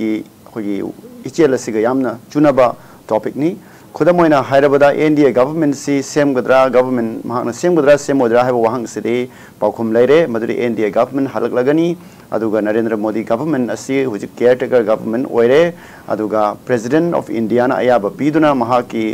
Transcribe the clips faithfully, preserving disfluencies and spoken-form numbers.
ꯑꯩꯈꯣꯏꯒꯤ ꯏꯆꯦꯜ ꯑꯁꯤꯒ ꯌꯥꯝꯅ ꯆꯨꯅꯕ ꯇꯣꯄꯤꯛꯅꯤ꯫ ꯈꯨꯗꯝ ꯑꯣꯏꯅ ꯍꯥꯏꯔꯕꯗ, ꯑꯦꯟ ꯗꯤ ꯑꯦ ꯒꯚꯔꯟꯃꯦꯟꯁꯤ ꯁꯦꯝꯒꯗ꯭ꯔꯥ, ꯒꯚꯔꯟꯃꯦꯟ ꯃꯍꯥꯛꯅ ꯁꯦꯝꯒꯗ꯭ꯔꯥ ꯁꯦꯝꯃꯣꯏꯗ꯭ꯔꯥ ꯍꯥꯏꯕ ꯋꯥꯍꯪꯁꯤꯗꯤ ꯄꯥꯎꯈꯨꯝ ꯂꯩꯔꯦ, ꯃꯗꯨꯗꯤ ꯑꯦꯟ ꯗꯤ ꯑꯦ ꯒꯚꯔꯟꯃꯦꯟ ꯍꯜꯂꯛꯂꯒꯅꯤ꯫ ꯑꯗꯨꯒ ꯅꯔꯦꯟꯗ꯭ꯔ ꯃꯣꯗꯤ ꯒꯚꯔꯟꯃꯦꯟ ꯑꯁꯤ ꯍꯧꯖꯤꯛ ꯀꯤꯌꯔ ꯇꯦꯀꯔ ꯒꯚꯔꯟꯃꯦꯟ ꯑꯣꯏꯔꯦ꯫ ꯑꯗꯨꯒ ꯄ꯭ꯔꯦꯁꯤꯗꯦꯟ ꯑꯣꯐ ꯏꯟꯗꯤꯌꯥꯅ ꯑꯌꯥꯕ ꯄꯤꯗꯨꯅ ꯃꯍꯥꯛꯀꯤ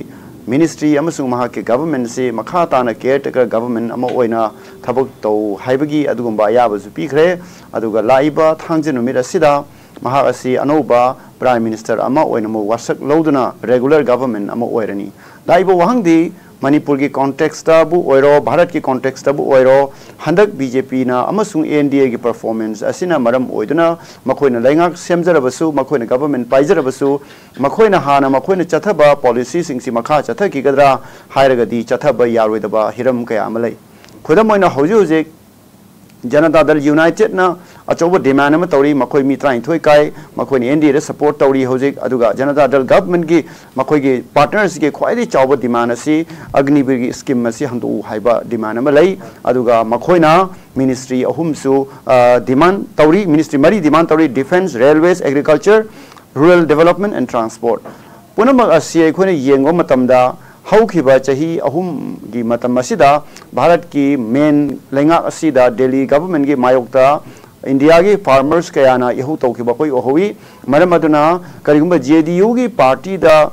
ꯃꯤꯅꯤꯁꯇ꯭ꯔꯤ ꯑꯃꯁꯨꯡ ꯃꯍꯥꯛꯀꯤ ꯒꯚꯔꯟꯃꯦꯟꯁꯤ ꯃꯈꯥ ꯇꯥꯅ ꯀꯤꯌꯔ ꯇꯦꯀꯔ ꯒꯚꯔꯟꯃꯦꯟ ꯑꯃ ꯑꯣꯏꯅ ꯊꯕꯛ ꯇꯧ ꯍꯥꯏꯕꯒꯤ ꯑꯗꯨꯒꯨꯝꯕ ꯑꯌꯥꯕꯁꯨ ꯄꯤꯈ꯭ꯔꯦ꯫ ꯑꯗꯨꯒ ꯂꯥꯛꯏꯕ ꯊꯥꯡꯖ ꯅꯨꯃꯤꯠ ꯑꯁꯤꯗ ꯃꯍꯥꯛ ꯑꯁꯤ ꯑꯅꯧꯕ ꯄ꯭ꯔꯥꯏꯝ ꯃꯤꯅꯤꯁꯇꯔ ꯑꯃ ꯑꯣꯏꯅ ꯑꯃꯨꯛ ꯋꯥꯁꯛ ꯂꯧꯗꯨꯅ ꯔꯦꯒꯨꯂꯔ ꯒꯚꯔꯟꯃꯦꯟ ꯑꯃ ꯑꯣꯏꯔꯅꯤ꯫ ꯂꯥꯛꯏꯕ ꯋꯥꯍꯪꯗꯤ, ꯃꯅꯤꯄꯨꯔꯒꯤ ꯀꯣꯟꯇꯦꯛꯁꯇꯕꯨ ꯑꯣꯏꯔꯣ, ꯚꯥꯔꯠꯀꯤ ꯀꯣꯟꯇꯦꯛꯁꯇꯕꯨ ꯑꯣꯏꯔꯣ, ꯍꯟꯗꯛ ꯕꯤ ꯖꯦ ꯄꯤꯅ ꯑꯃꯁꯨꯡ ꯑꯦꯟ ꯗꯤ ꯑꯦꯒꯤ ꯄꯔꯐꯣꯔꯃꯦꯟꯁ ꯑꯁꯤꯅ ꯃꯔꯝ ꯑꯣꯏꯗꯨꯅ ꯃꯈꯣꯏꯅ ꯂꯩꯉꯥꯛ ꯁꯦꯝꯖꯔꯕꯁꯨ, ꯃꯈꯣꯏꯅ ꯒꯚꯔꯟꯃꯦꯟ ꯄꯥꯏꯖꯔꯕꯁꯨ, ꯃꯈꯣꯏꯅ ꯍꯥꯟꯅ ꯃꯈꯣꯏꯅ ꯆꯠꯊꯕ ꯄꯣꯂꯤꯁꯤꯁꯤꯡꯁꯤ ꯃꯈꯥ ꯆꯠꯊꯈꯤꯒꯗ꯭ꯔꯥ ꯍꯥꯏꯔꯒꯗꯤ ꯆꯠꯊꯕ ꯌꯥꯔꯣꯏꯗꯕ ꯍꯤꯔꯝ ꯀꯌꯥ ꯑꯃ ꯂꯩ꯫ ꯈꯨꯗꯝ ꯑꯣꯏꯅ, ꯍꯧꯖꯤꯛ ꯍꯧꯖꯤꯛ ꯖꯅꯇꯥ ꯗꯜ ꯌꯨꯅꯥꯏꯇꯦꯗꯅ ꯑꯆꯧꯕ ꯗꯤꯃꯥꯟ ꯑꯃ ꯇꯧꯔꯤ꯫ ꯃꯈꯣꯏ ꯃꯤ ꯇꯔꯥꯅꯤꯊꯣꯏ ꯀꯥꯏ, ꯃꯈꯣꯏꯅ ꯑꯦꯟ ꯗꯤ ꯑꯦꯗ ꯁꯄꯣꯔꯠ ꯇꯧꯔꯤ ꯍꯧꯖꯤꯛ꯫ ꯑꯗꯨꯒ ꯖꯅꯇꯥ ꯗꯜ ꯒꯚꯔꯟꯃꯦꯟꯒꯤ ꯃꯈꯣꯏꯒꯤ ꯄꯥꯔꯠꯅꯔꯁꯤꯒꯤ ꯈ꯭ꯋꯥꯏꯗꯒꯤ ꯆꯥꯎꯕ ꯗꯤꯃꯥꯟ ꯑꯁꯤ ꯑꯒꯅꯤꯕꯤꯔꯒꯤ ꯁ꯭ꯀꯤꯝ ꯑꯁꯤ ꯍꯟꯗꯣꯛꯎ ꯍꯥꯏꯕ ꯗꯤꯃꯥꯟ ꯑꯃ ꯂꯩ꯫ ꯑꯗꯨꯒ ꯃꯈꯣꯏꯅ ꯃꯤꯅꯤꯁꯇ꯭ꯔꯤ ꯑꯍꯨꯝꯁꯨ, ꯑ, ꯗꯤꯃꯥꯟ ꯇꯧꯔꯤ, ꯃꯤꯅꯤꯁꯇ꯭ꯔꯤ ꯃꯔꯤ ꯗꯤꯃꯥꯟ ꯇꯧꯔꯤ: defence, railways, agriculture, rural development and transport. ꯄꯨꯝꯅꯃꯛ ꯑꯁꯤ ꯑꯩꯈꯣꯏꯅ ꯌꯦꯡꯕ ꯃꯇꯝꯗ, ꯍꯧꯈꯤꯕ ꯆꯍꯤ ꯑꯍꯨꯝꯒꯤ ꯃꯇꯝ ꯑꯁꯤꯗ ꯚꯥꯔꯠꯀꯤ ꯃꯦꯟ ꯂꯩꯉꯥꯛ ꯑꯁꯤꯗ ꯗꯦꯜꯂꯤ ꯒꯚꯔꯟꯃꯦꯟꯒꯤ ꯃꯥꯌꯣꯛꯇ ꯏꯟꯗꯤꯌꯥꯒꯤ ꯐꯥꯔꯃꯔꯁ ꯀꯌꯥꯅ ꯏꯍꯧ ꯇꯧꯈꯤꯕ ꯑꯩꯈꯣꯏ ꯎꯍꯧꯏ꯫ ꯃꯔꯝ ꯑꯗꯨꯅ, ꯀꯔꯤꯒꯨꯝꯕ ꯖꯦ ꯗꯤ ꯌꯨꯒꯤ ꯄꯥꯔꯇꯤꯗ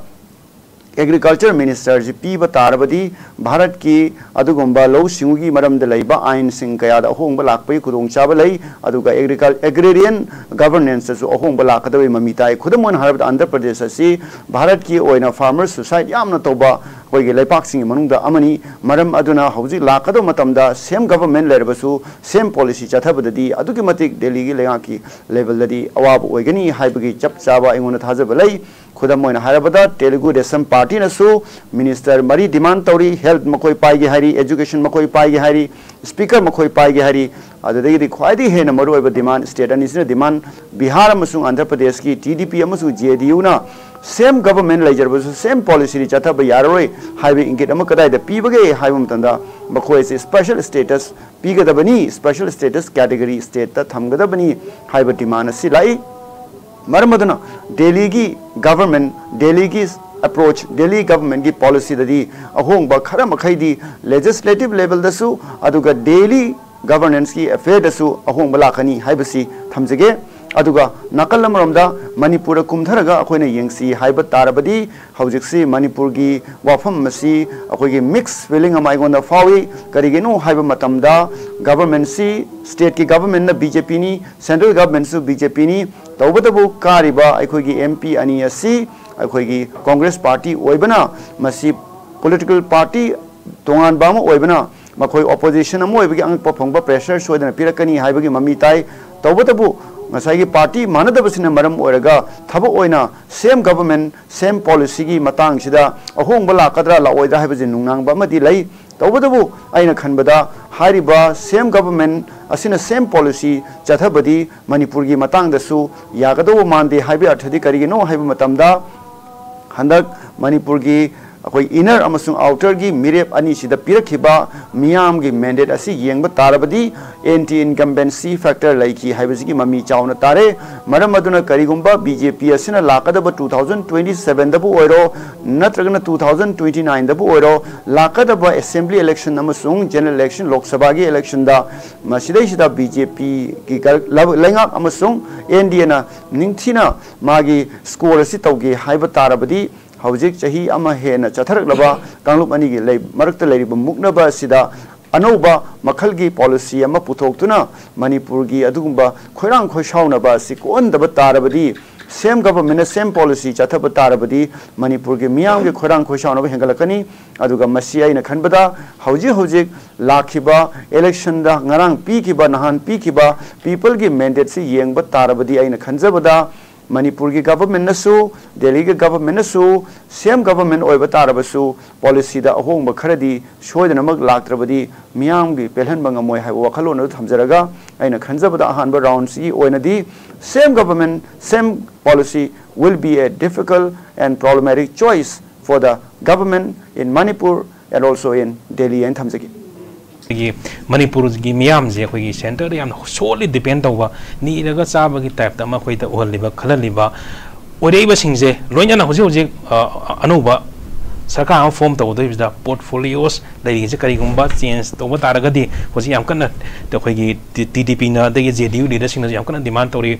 ꯑꯦꯒ꯭ꯔꯤꯀꯜꯆꯔ ꯃꯤꯅꯤꯁꯇꯔꯁꯤ ꯄꯤꯕ ꯇꯥꯔꯕꯗꯤ, ꯚꯥꯔꯠꯀꯤ ꯑꯗꯨꯒꯨꯝꯕ ꯂꯧꯎ ꯁꯤꯡꯎꯒꯤ ꯃꯔꯝꯗ ꯂꯩꯕ ꯑꯥꯏꯟꯁꯤꯡ ꯀꯌꯥꯗ ꯑꯍꯣꯡꯕ ꯂꯥꯛꯄꯒꯤ ꯈꯨꯗꯣꯡꯆꯥꯕ ꯂꯩ꯫ ꯑꯗꯨꯒ ꯑꯦꯒ꯭ꯔꯤꯀꯜ-, ꯑꯦꯒ꯭ꯔꯦꯔꯤꯌꯟ ꯒꯚꯔꯅꯦꯟꯁꯇꯁꯨ ꯑꯍꯣꯡꯕ ꯂꯥꯛꯀꯗꯕꯒꯤ ꯃꯃꯤ ꯇꯥꯏ꯫ ꯈꯨꯗꯝ ꯑꯣꯏꯅ ꯍꯥꯏꯔꯕꯗ, ꯑꯟꯙ꯭ꯔ ꯄ꯭ꯔꯗꯦꯁ ꯑꯁꯤ ꯚꯥꯔꯠꯀꯤ ꯑꯣꯏꯅ ꯐꯥꯔꯃꯔ ꯁꯨꯁꯥꯏꯠ ꯌꯥꯝꯅ ꯇꯧꯕ ꯑꯩꯈꯣꯏꯒꯤ ꯂꯩꯄꯥꯛꯁꯤꯡꯒꯤ ꯃꯅꯨꯡꯗ ꯑꯃꯅꯤ꯫ ꯃꯔꯝ ꯑꯗꯨꯅ ꯍꯧꯖꯤꯛ ꯂꯥꯛꯀꯗꯕ ꯃꯇꯝꯗ ꯁꯦꯝ ꯒꯚꯔꯟꯃꯦꯟ ꯂꯩꯔꯕꯁꯨ, ꯁꯦꯝ ꯄꯣꯂꯤꯁꯤ ꯆꯠꯊꯕꯗꯗꯤ ꯑꯗꯨꯛꯀꯤ ꯃꯇꯤꯛ ꯗꯦꯜꯂꯤꯒꯤ ꯂꯩꯉꯥꯛꯀꯤ ꯂꯦꯚꯦꯜꯗꯗꯤ ꯑꯋꯥꯕ ꯑꯣꯏꯒꯅꯤ ꯍꯥꯏꯕꯒꯤ ꯆꯞ ꯆꯥꯕ ꯑꯩꯉꯣꯟꯗ ꯊꯥꯖꯕ ꯂꯩ꯫ ꯈꯨꯗꯝ ꯑꯣꯏꯅ ꯍꯥꯏꯔꯕꯗ, ꯇꯦꯂꯨꯒꯨ ꯗꯦꯁꯝ ꯄꯥꯔꯇꯤꯅꯁꯨ ꯃꯤꯅꯤꯁꯇꯔ ꯃꯔꯤ ꯗꯤꯃꯥꯟ ꯇꯧꯔꯤ, ꯍꯦꯜꯊ ꯃꯈꯣꯏ ꯄꯥꯏꯒꯦ ꯍꯥꯏꯔꯤ, ꯑꯦꯖꯨꯀꯦꯁꯟ ꯃꯈꯣꯏ ꯄꯥꯏꯒꯦ ꯍꯥꯏꯔꯤ, ꯁ꯭ꯄꯤꯀꯔ ꯃꯈꯣꯏ ꯄꯥꯏꯒꯦ ꯍꯥꯏꯔꯤ꯫ ꯑꯗꯨꯗꯒꯤꯗꯤ ꯈ꯭ꯋꯥꯏꯗꯒꯤ ꯍꯦꯟꯅ ꯃꯔꯨꯑꯣꯏꯕ ꯗꯤꯃꯥꯟ, ꯁ꯭ꯇꯦꯠ ꯑꯅꯤꯁꯤꯅ ꯗꯤꯃꯥꯟ, ꯕꯤꯍꯥꯔ ꯑꯃꯁꯨꯡ ꯑꯟꯙ꯭ꯔ ꯄ꯭ꯔꯗꯦꯁꯀꯤ ꯇꯤ ꯗꯤ ꯄꯤ ꯑꯃꯁꯨꯡ ꯖꯦ ꯗꯤ ꯌꯨꯅ ꯁꯦꯝ ꯒꯚꯔꯟꯃꯦꯟ ꯂꯩꯖꯔꯕꯁꯨ, ꯁꯦꯝ ꯄꯣꯂꯤꯁꯤꯗꯤ ꯆꯠꯊꯕ ꯌꯥꯔꯔꯣꯏ ꯍꯥꯏꯕ ꯏꯪꯒꯤꯠ ꯑꯃ ꯀꯗꯥꯏꯗ ꯄꯤꯕꯒꯦ ꯍꯥꯏꯕ ꯃꯇꯝꯗ, ꯃꯈꯣꯏ ꯑꯁꯤ ꯁ꯭ꯄꯦꯁꯦꯜ ꯁ꯭ꯇꯦꯇꯁ ꯄꯤꯒꯗꯕꯅꯤ, ꯁ꯭ꯄꯦꯁꯦꯜ ꯁ꯭ꯇꯦꯇꯁ ꯀꯦꯇꯦꯒꯣꯔꯤ ꯁ꯭ꯇꯦꯠꯇ ꯊꯝꯒꯗꯕꯅꯤ ꯍꯥꯏꯕ ꯗꯤꯃꯥꯟ ꯑꯁꯤ ꯂꯥꯛꯏ꯫ ꯃꯔꯝ ꯑꯗꯨꯅ ꯗꯦꯜꯂꯤꯒꯤ ꯒꯚꯔꯟꯃꯦꯟ, ꯗꯦꯜꯂꯤꯒꯤ ꯑꯦꯄ꯭ꯔꯣꯆ, ꯗꯦꯜꯂꯤ ꯒꯚꯔꯟꯃꯦꯟꯒꯤ ꯄꯣꯂꯤꯁꯤꯗꯗꯤ ꯑꯍꯣꯡꯕ ꯈꯔ ꯃꯈꯩꯗꯤ ꯂꯦꯖꯤꯁꯂꯦꯇꯤꯚ ꯂꯦꯚꯦꯜꯗꯁꯨ, ꯑꯗꯨꯒ ꯗꯦꯜꯂꯤ ꯒꯚꯔꯅꯦꯟꯁꯀꯤ ꯑꯦꯐꯤꯌꯔꯗꯁꯨ ꯑꯍꯣꯡꯕ ꯂꯥꯛꯀꯅꯤ ꯍꯥꯏꯕꯁꯤ ꯊꯝꯖꯒꯦ꯫ ꯑꯗꯨꯒ ꯅꯥꯀꯜ ꯑꯃꯔꯣꯝꯗ ꯃꯅꯤꯄꯨꯔꯗ ꯀꯨꯝꯊꯔꯒ ꯑꯩꯈꯣꯏꯅ ꯌꯦꯡꯁꯤ ꯍꯥꯏꯕ ꯇꯥꯔꯕꯗꯤ, ꯍꯧꯖꯤꯛꯁꯤ ꯃꯅꯤꯄꯨꯔꯒꯤ ꯋꯥꯐꯝ ꯑꯁꯤ ꯑꯩꯈꯣꯏꯒꯤ ꯃꯤꯛꯁ ꯐꯤꯂꯤꯡ ꯑꯃ ꯑꯩꯉꯣꯟꯗ ꯐꯥꯎꯏ꯫ ꯀꯔꯤꯒꯤꯅꯣ ꯍꯥꯏꯕ ꯃꯇꯝꯗ, ꯒꯚꯔꯟꯃꯦꯟꯁꯤ, ꯁ꯭ꯇꯦꯠꯀꯤ ꯒꯚꯔꯟꯃꯦꯟꯅ ꯕꯤ ꯖꯦ ꯄꯤꯅꯤ, ꯁꯦꯟꯇ꯭ꯔꯦꯜ ꯒꯚꯔꯟꯃꯦꯟꯁꯨ ꯕꯤ ꯖꯦ ꯄꯤꯅꯤ꯫ ꯇꯧꯕꯇꯕꯨ ꯀꯥꯔꯤꯕ ꯑꯩꯈꯣꯏꯒꯤ ꯑꯦꯝ ꯄꯤ ꯑꯅꯤ ꯑꯁꯤ ꯑꯩꯈꯣꯏꯒꯤ ꯀꯣꯡꯒ꯭ꯔꯦꯁ ꯄꯥꯔꯇꯤ ꯑꯣꯏꯕꯅ, ꯃꯁꯤ ꯄꯣꯂꯤꯇꯤꯀꯦꯜ ꯄꯥꯔꯇꯤ ꯇꯣꯉꯥꯟꯕ ꯑꯃ ꯑꯣꯏꯕꯅ, ꯃꯈꯣꯏ ꯑꯣꯄꯣꯖꯤꯁꯟ ꯑꯃ ꯑꯣꯏꯕꯒꯤ ꯑꯉꯛꯄ ꯐꯪꯕ ꯄ꯭ꯔꯦꯁꯔ ꯁꯣꯏꯗꯅ ꯄꯤꯔꯛꯀꯅꯤ ꯍꯥꯏꯕꯒꯤ ꯃꯃꯤ ꯇꯥꯏ꯫ ꯇꯧꯕꯇꯕꯨ ꯉꯁꯥꯏꯒꯤ ꯄꯥꯔꯇꯤ ꯃꯥꯟꯅꯗꯕꯁꯤꯅ ꯃꯔꯝ ꯑꯣꯏꯔꯒ ꯊꯕꯛ ꯑꯣꯏꯅ ꯁꯦꯝ ꯒꯚꯔꯟꯃꯦꯟ, ꯁꯦꯝ ꯄꯣꯂꯤꯁꯤꯒꯤ ꯃꯇꯥꯡꯁꯤꯗ ꯑꯍꯣꯡꯕ ꯂꯥꯛꯀꯗ꯭ꯔꯥ ꯂꯥꯛꯑꯣꯏꯗ꯭ꯔꯥ ꯍꯥꯏꯕꯁꯤ ꯅꯨꯡꯅꯥꯡꯕ ꯑꯃꯗꯤ ꯂꯩ꯫ ꯇꯧꯕꯇꯕꯨ ꯑꯩꯅ ꯈꯟꯕꯗ ꯍꯥꯏꯔꯤꯕ ꯁꯦꯝ ꯒꯚꯔꯟꯃꯦꯟ ꯑꯁꯤꯅ ꯁꯦꯝ ꯄꯣꯂꯤꯁꯤ ꯆꯠꯊꯕꯗꯤ ꯃꯅꯤꯄꯨꯔꯒꯤ ꯃꯇꯥꯡꯗꯁꯨ ꯌꯥꯒꯗꯧꯕ ꯃꯥꯟꯗꯦ ꯍꯥꯏꯕꯒꯤ ꯑꯔꯊꯗꯤ ꯀꯔꯤꯒꯤꯅꯣ ꯍꯥꯏꯕ ꯃꯇꯝꯗ, ꯍꯟꯗꯛ ꯃꯅꯤꯄꯨꯔꯒꯤ ꯑꯩꯈꯣꯏ ꯏꯅꯔ ꯑꯃꯁꯨꯡ ꯑꯥꯎꯇꯔꯒꯤ ꯃꯤꯔꯦꯞ ꯑꯅꯤꯁꯤꯗ ꯄꯤꯔꯛꯈꯤꯕ ꯃꯤꯌꯥꯝꯒꯤ ꯃꯦꯟꯗꯦꯠ ꯑꯁꯤ ꯌꯦꯡꯕ ꯇꯥꯔꯕꯗꯤ ꯑꯦꯟꯇꯤ ꯏꯟꯀꯝꯕꯦꯟꯁꯤ ꯐꯦꯛꯇꯔ ꯂꯩꯈꯤ ꯍꯥꯏꯕꯁꯤꯒꯤ ꯃꯃꯤ ꯆꯥꯎꯅ ꯇꯥꯔꯦ꯫ ꯃꯔꯝ ꯑꯗꯨꯅ ꯀꯔꯤꯒꯨꯝꯕ ꯕꯤ ꯖꯦ ꯄꯤ ꯑꯁꯤꯅ ꯂꯥꯛꯀꯗꯕ ꯇꯨ ꯊꯥꯎꯖꯟ ꯇ꯭ꯋꯦꯟꯇꯤ ꯁꯚꯦꯟꯗꯕꯨ ꯑꯣꯏꯔꯣ, ꯅꯠꯇ꯭ꯔꯒꯅ ꯇꯨ ꯊꯥꯎꯖꯟ ꯇ꯭ꯋꯦꯟꯇꯤ ꯅꯥꯏꯟꯗꯕꯨ ꯑꯣꯏꯔꯣ, ꯂꯥꯛꯀꯗꯕ ꯑꯦꯁꯦꯝꯕ꯭ꯂꯤ ꯏꯂꯦꯛꯁꯟ ꯑꯃꯁꯨꯡ ꯖꯦꯅꯔꯦꯜ ꯏꯂꯦꯛꯁꯟ, ꯂꯣꯛ ꯁꯚꯥꯒꯤ ꯏꯂꯦꯛꯁꯟꯗ ꯃꯁꯤꯗꯩꯁꯤꯗ ꯕꯤ ꯖꯦ ꯄꯤꯒꯤ ꯂꯩꯉꯥꯛ ꯑꯃꯁꯨꯡ ꯑꯦꯟ ꯗꯤ ꯑꯦꯅ ꯅꯤꯡꯊꯤꯅ ꯃꯥꯒꯤ ꯁ꯭ꯀꯣꯔ ꯑꯁꯤ ꯇꯧꯒꯦ ꯍꯥꯏꯕ ꯇꯥꯔꯕꯗꯤ, ꯍꯧꯖꯤꯛ ꯆꯍꯤ ꯑꯃ ꯍꯦꯟꯅ ꯆꯠꯊꯔꯛꯂꯕ ꯀꯥꯡꯂꯨꯞ ꯑꯅꯤꯒꯤ ꯂꯩ-, ꯃꯔꯛꯇ ꯂꯩꯔꯤꯕ ꯃꯨꯛꯅꯕ ꯑꯁꯤꯗ ꯑꯅꯧꯕ ꯃꯈꯜꯒꯤ ꯄꯣꯂꯤꯁꯤ ꯑꯃ ꯄꯨꯊꯣꯛꯇꯨꯅ ꯃꯅꯤꯄꯨꯔꯒꯤ ꯑꯗꯨꯒꯨꯝꯕ ꯈꯣꯏꯔꯥꯡ ꯈꯣꯏꯁꯥꯎꯅꯕ ꯑꯁꯤ ꯀꯣꯛꯍꯟꯗꯕ ꯇꯥꯔꯕꯗꯤ, ꯁꯦꯝ ꯒꯚꯔꯟꯃꯦꯟꯅ ꯁꯦꯝ ꯄꯣꯂꯤꯁꯤ ꯆꯠꯊꯕ ꯇꯥꯔꯕꯗꯤ ꯃꯅꯤꯄꯨꯔꯒꯤ ꯃꯤꯌꯥꯝꯒꯤ ꯈꯣꯏꯔꯥꯡ ꯈꯣꯏꯁꯥꯎꯅꯕ ꯍꯦꯟꯒꯠꯂꯛꯀꯅꯤ꯫ ꯑꯗꯨꯒ ꯃꯁꯤ ꯑꯩꯅ ꯈꯟꯕꯗ ꯍꯧꯖꯤꯛ ꯍꯧꯖꯤꯛ ꯂꯥꯛꯈꯤꯕ ꯏꯂꯦꯛꯁꯟꯗ ꯉꯔꯥꯡ ꯄꯤꯈꯤꯕ, ꯅꯍꯥꯟ ꯄꯤꯈꯤꯕ ꯄꯤꯄꯜꯒꯤ ꯃꯦꯟꯗꯦꯠꯁꯤ ꯌꯦꯡꯕ ꯇꯥꯔꯕꯗꯤ ꯑꯩꯅ ꯈꯟꯖꯕꯗ ꯃꯅꯤꯄꯨꯔꯒꯤ ꯒꯚꯔꯟꯃꯦꯟꯅꯁꯨ, ꯗꯦꯜꯂꯤꯒꯤ ꯒꯚꯔꯟꯃꯦꯟꯅꯁꯨ ꯁꯦꯝ ꯒꯚꯔꯟꯃꯦꯟ ꯑꯣꯏꯕ ꯇꯥꯔꯕꯁꯨ ꯄꯣꯂꯤꯁꯤꯗ ꯑꯍꯣꯡꯕ ꯈꯔꯗꯤ ꯁꯣꯏꯗꯅꯃꯛ ꯂꯥꯛꯇ꯭ꯔꯕꯗꯤ ꯃꯤꯌꯥꯝꯒꯤ ꯄꯦꯜꯍꯟꯕ ꯉꯝꯃꯣꯏ ꯍꯥꯏꯕ ꯋꯥꯈꯜꯂꯣꯟ ꯑꯗꯨ ꯊꯝꯖꯔꯒ, ꯑꯩꯅ ꯈꯟꯖꯕꯗ ꯑꯍꯥꯟꯕ ꯔꯥꯎꯟꯁꯤꯒꯤ ꯑꯣꯏꯅꯗꯤ same government, same policy will be a difficult and problematic choice for the government in Manipur and also in Delhi ꯍꯥꯏꯅ ꯊꯝꯖꯒꯦ꯫ ꯑꯩꯈꯣꯏꯒꯤ ꯃꯅꯤꯄꯨꯔꯒꯤ ꯃꯤꯌꯥꯝꯁꯦ ꯑꯩꯈꯣꯏꯒꯤ ꯁꯦꯟꯇꯔꯗ ꯌꯥꯝꯅ solely depend ꯇꯧꯕ, ꯅꯤꯔꯒ ꯆꯥꯕꯒꯤ type ꯇ ꯑꯃ ꯑꯩꯈꯣꯏꯗ ꯎꯍꯜꯂꯤꯕ, ꯈꯜꯍꯜꯂꯤꯕ ꯑꯣꯏꯔꯛꯏꯕꯁꯤꯡꯁꯦ ꯂꯣꯏꯅꯅ ꯍꯧꯖꯤꯛ ꯍꯧꯖꯤꯛ, ꯑ, ꯑꯅꯧꯕ ꯁꯔꯀꯥꯔ ꯑꯃ form ꯇꯧꯒꯗꯧꯔꯤꯕꯁꯤꯗ portfolios ꯂꯩꯔꯤꯁꯦ ꯀꯔꯤꯒꯨꯝꯕ change ꯇꯧꯕ ꯇꯥꯔꯒꯗꯤ, ꯍꯧꯖꯤꯛ ꯌꯥꯝ ꯀꯟꯅ ꯑꯩꯈꯣꯏꯒꯤ ꯇꯤ-, TDP ꯅ ꯑꯗꯒꯤ JDU leader ꯁꯤꯡꯅꯁꯨ ꯌꯥꯝ ꯀꯟꯅ demand ꯇꯧꯔꯤ꯫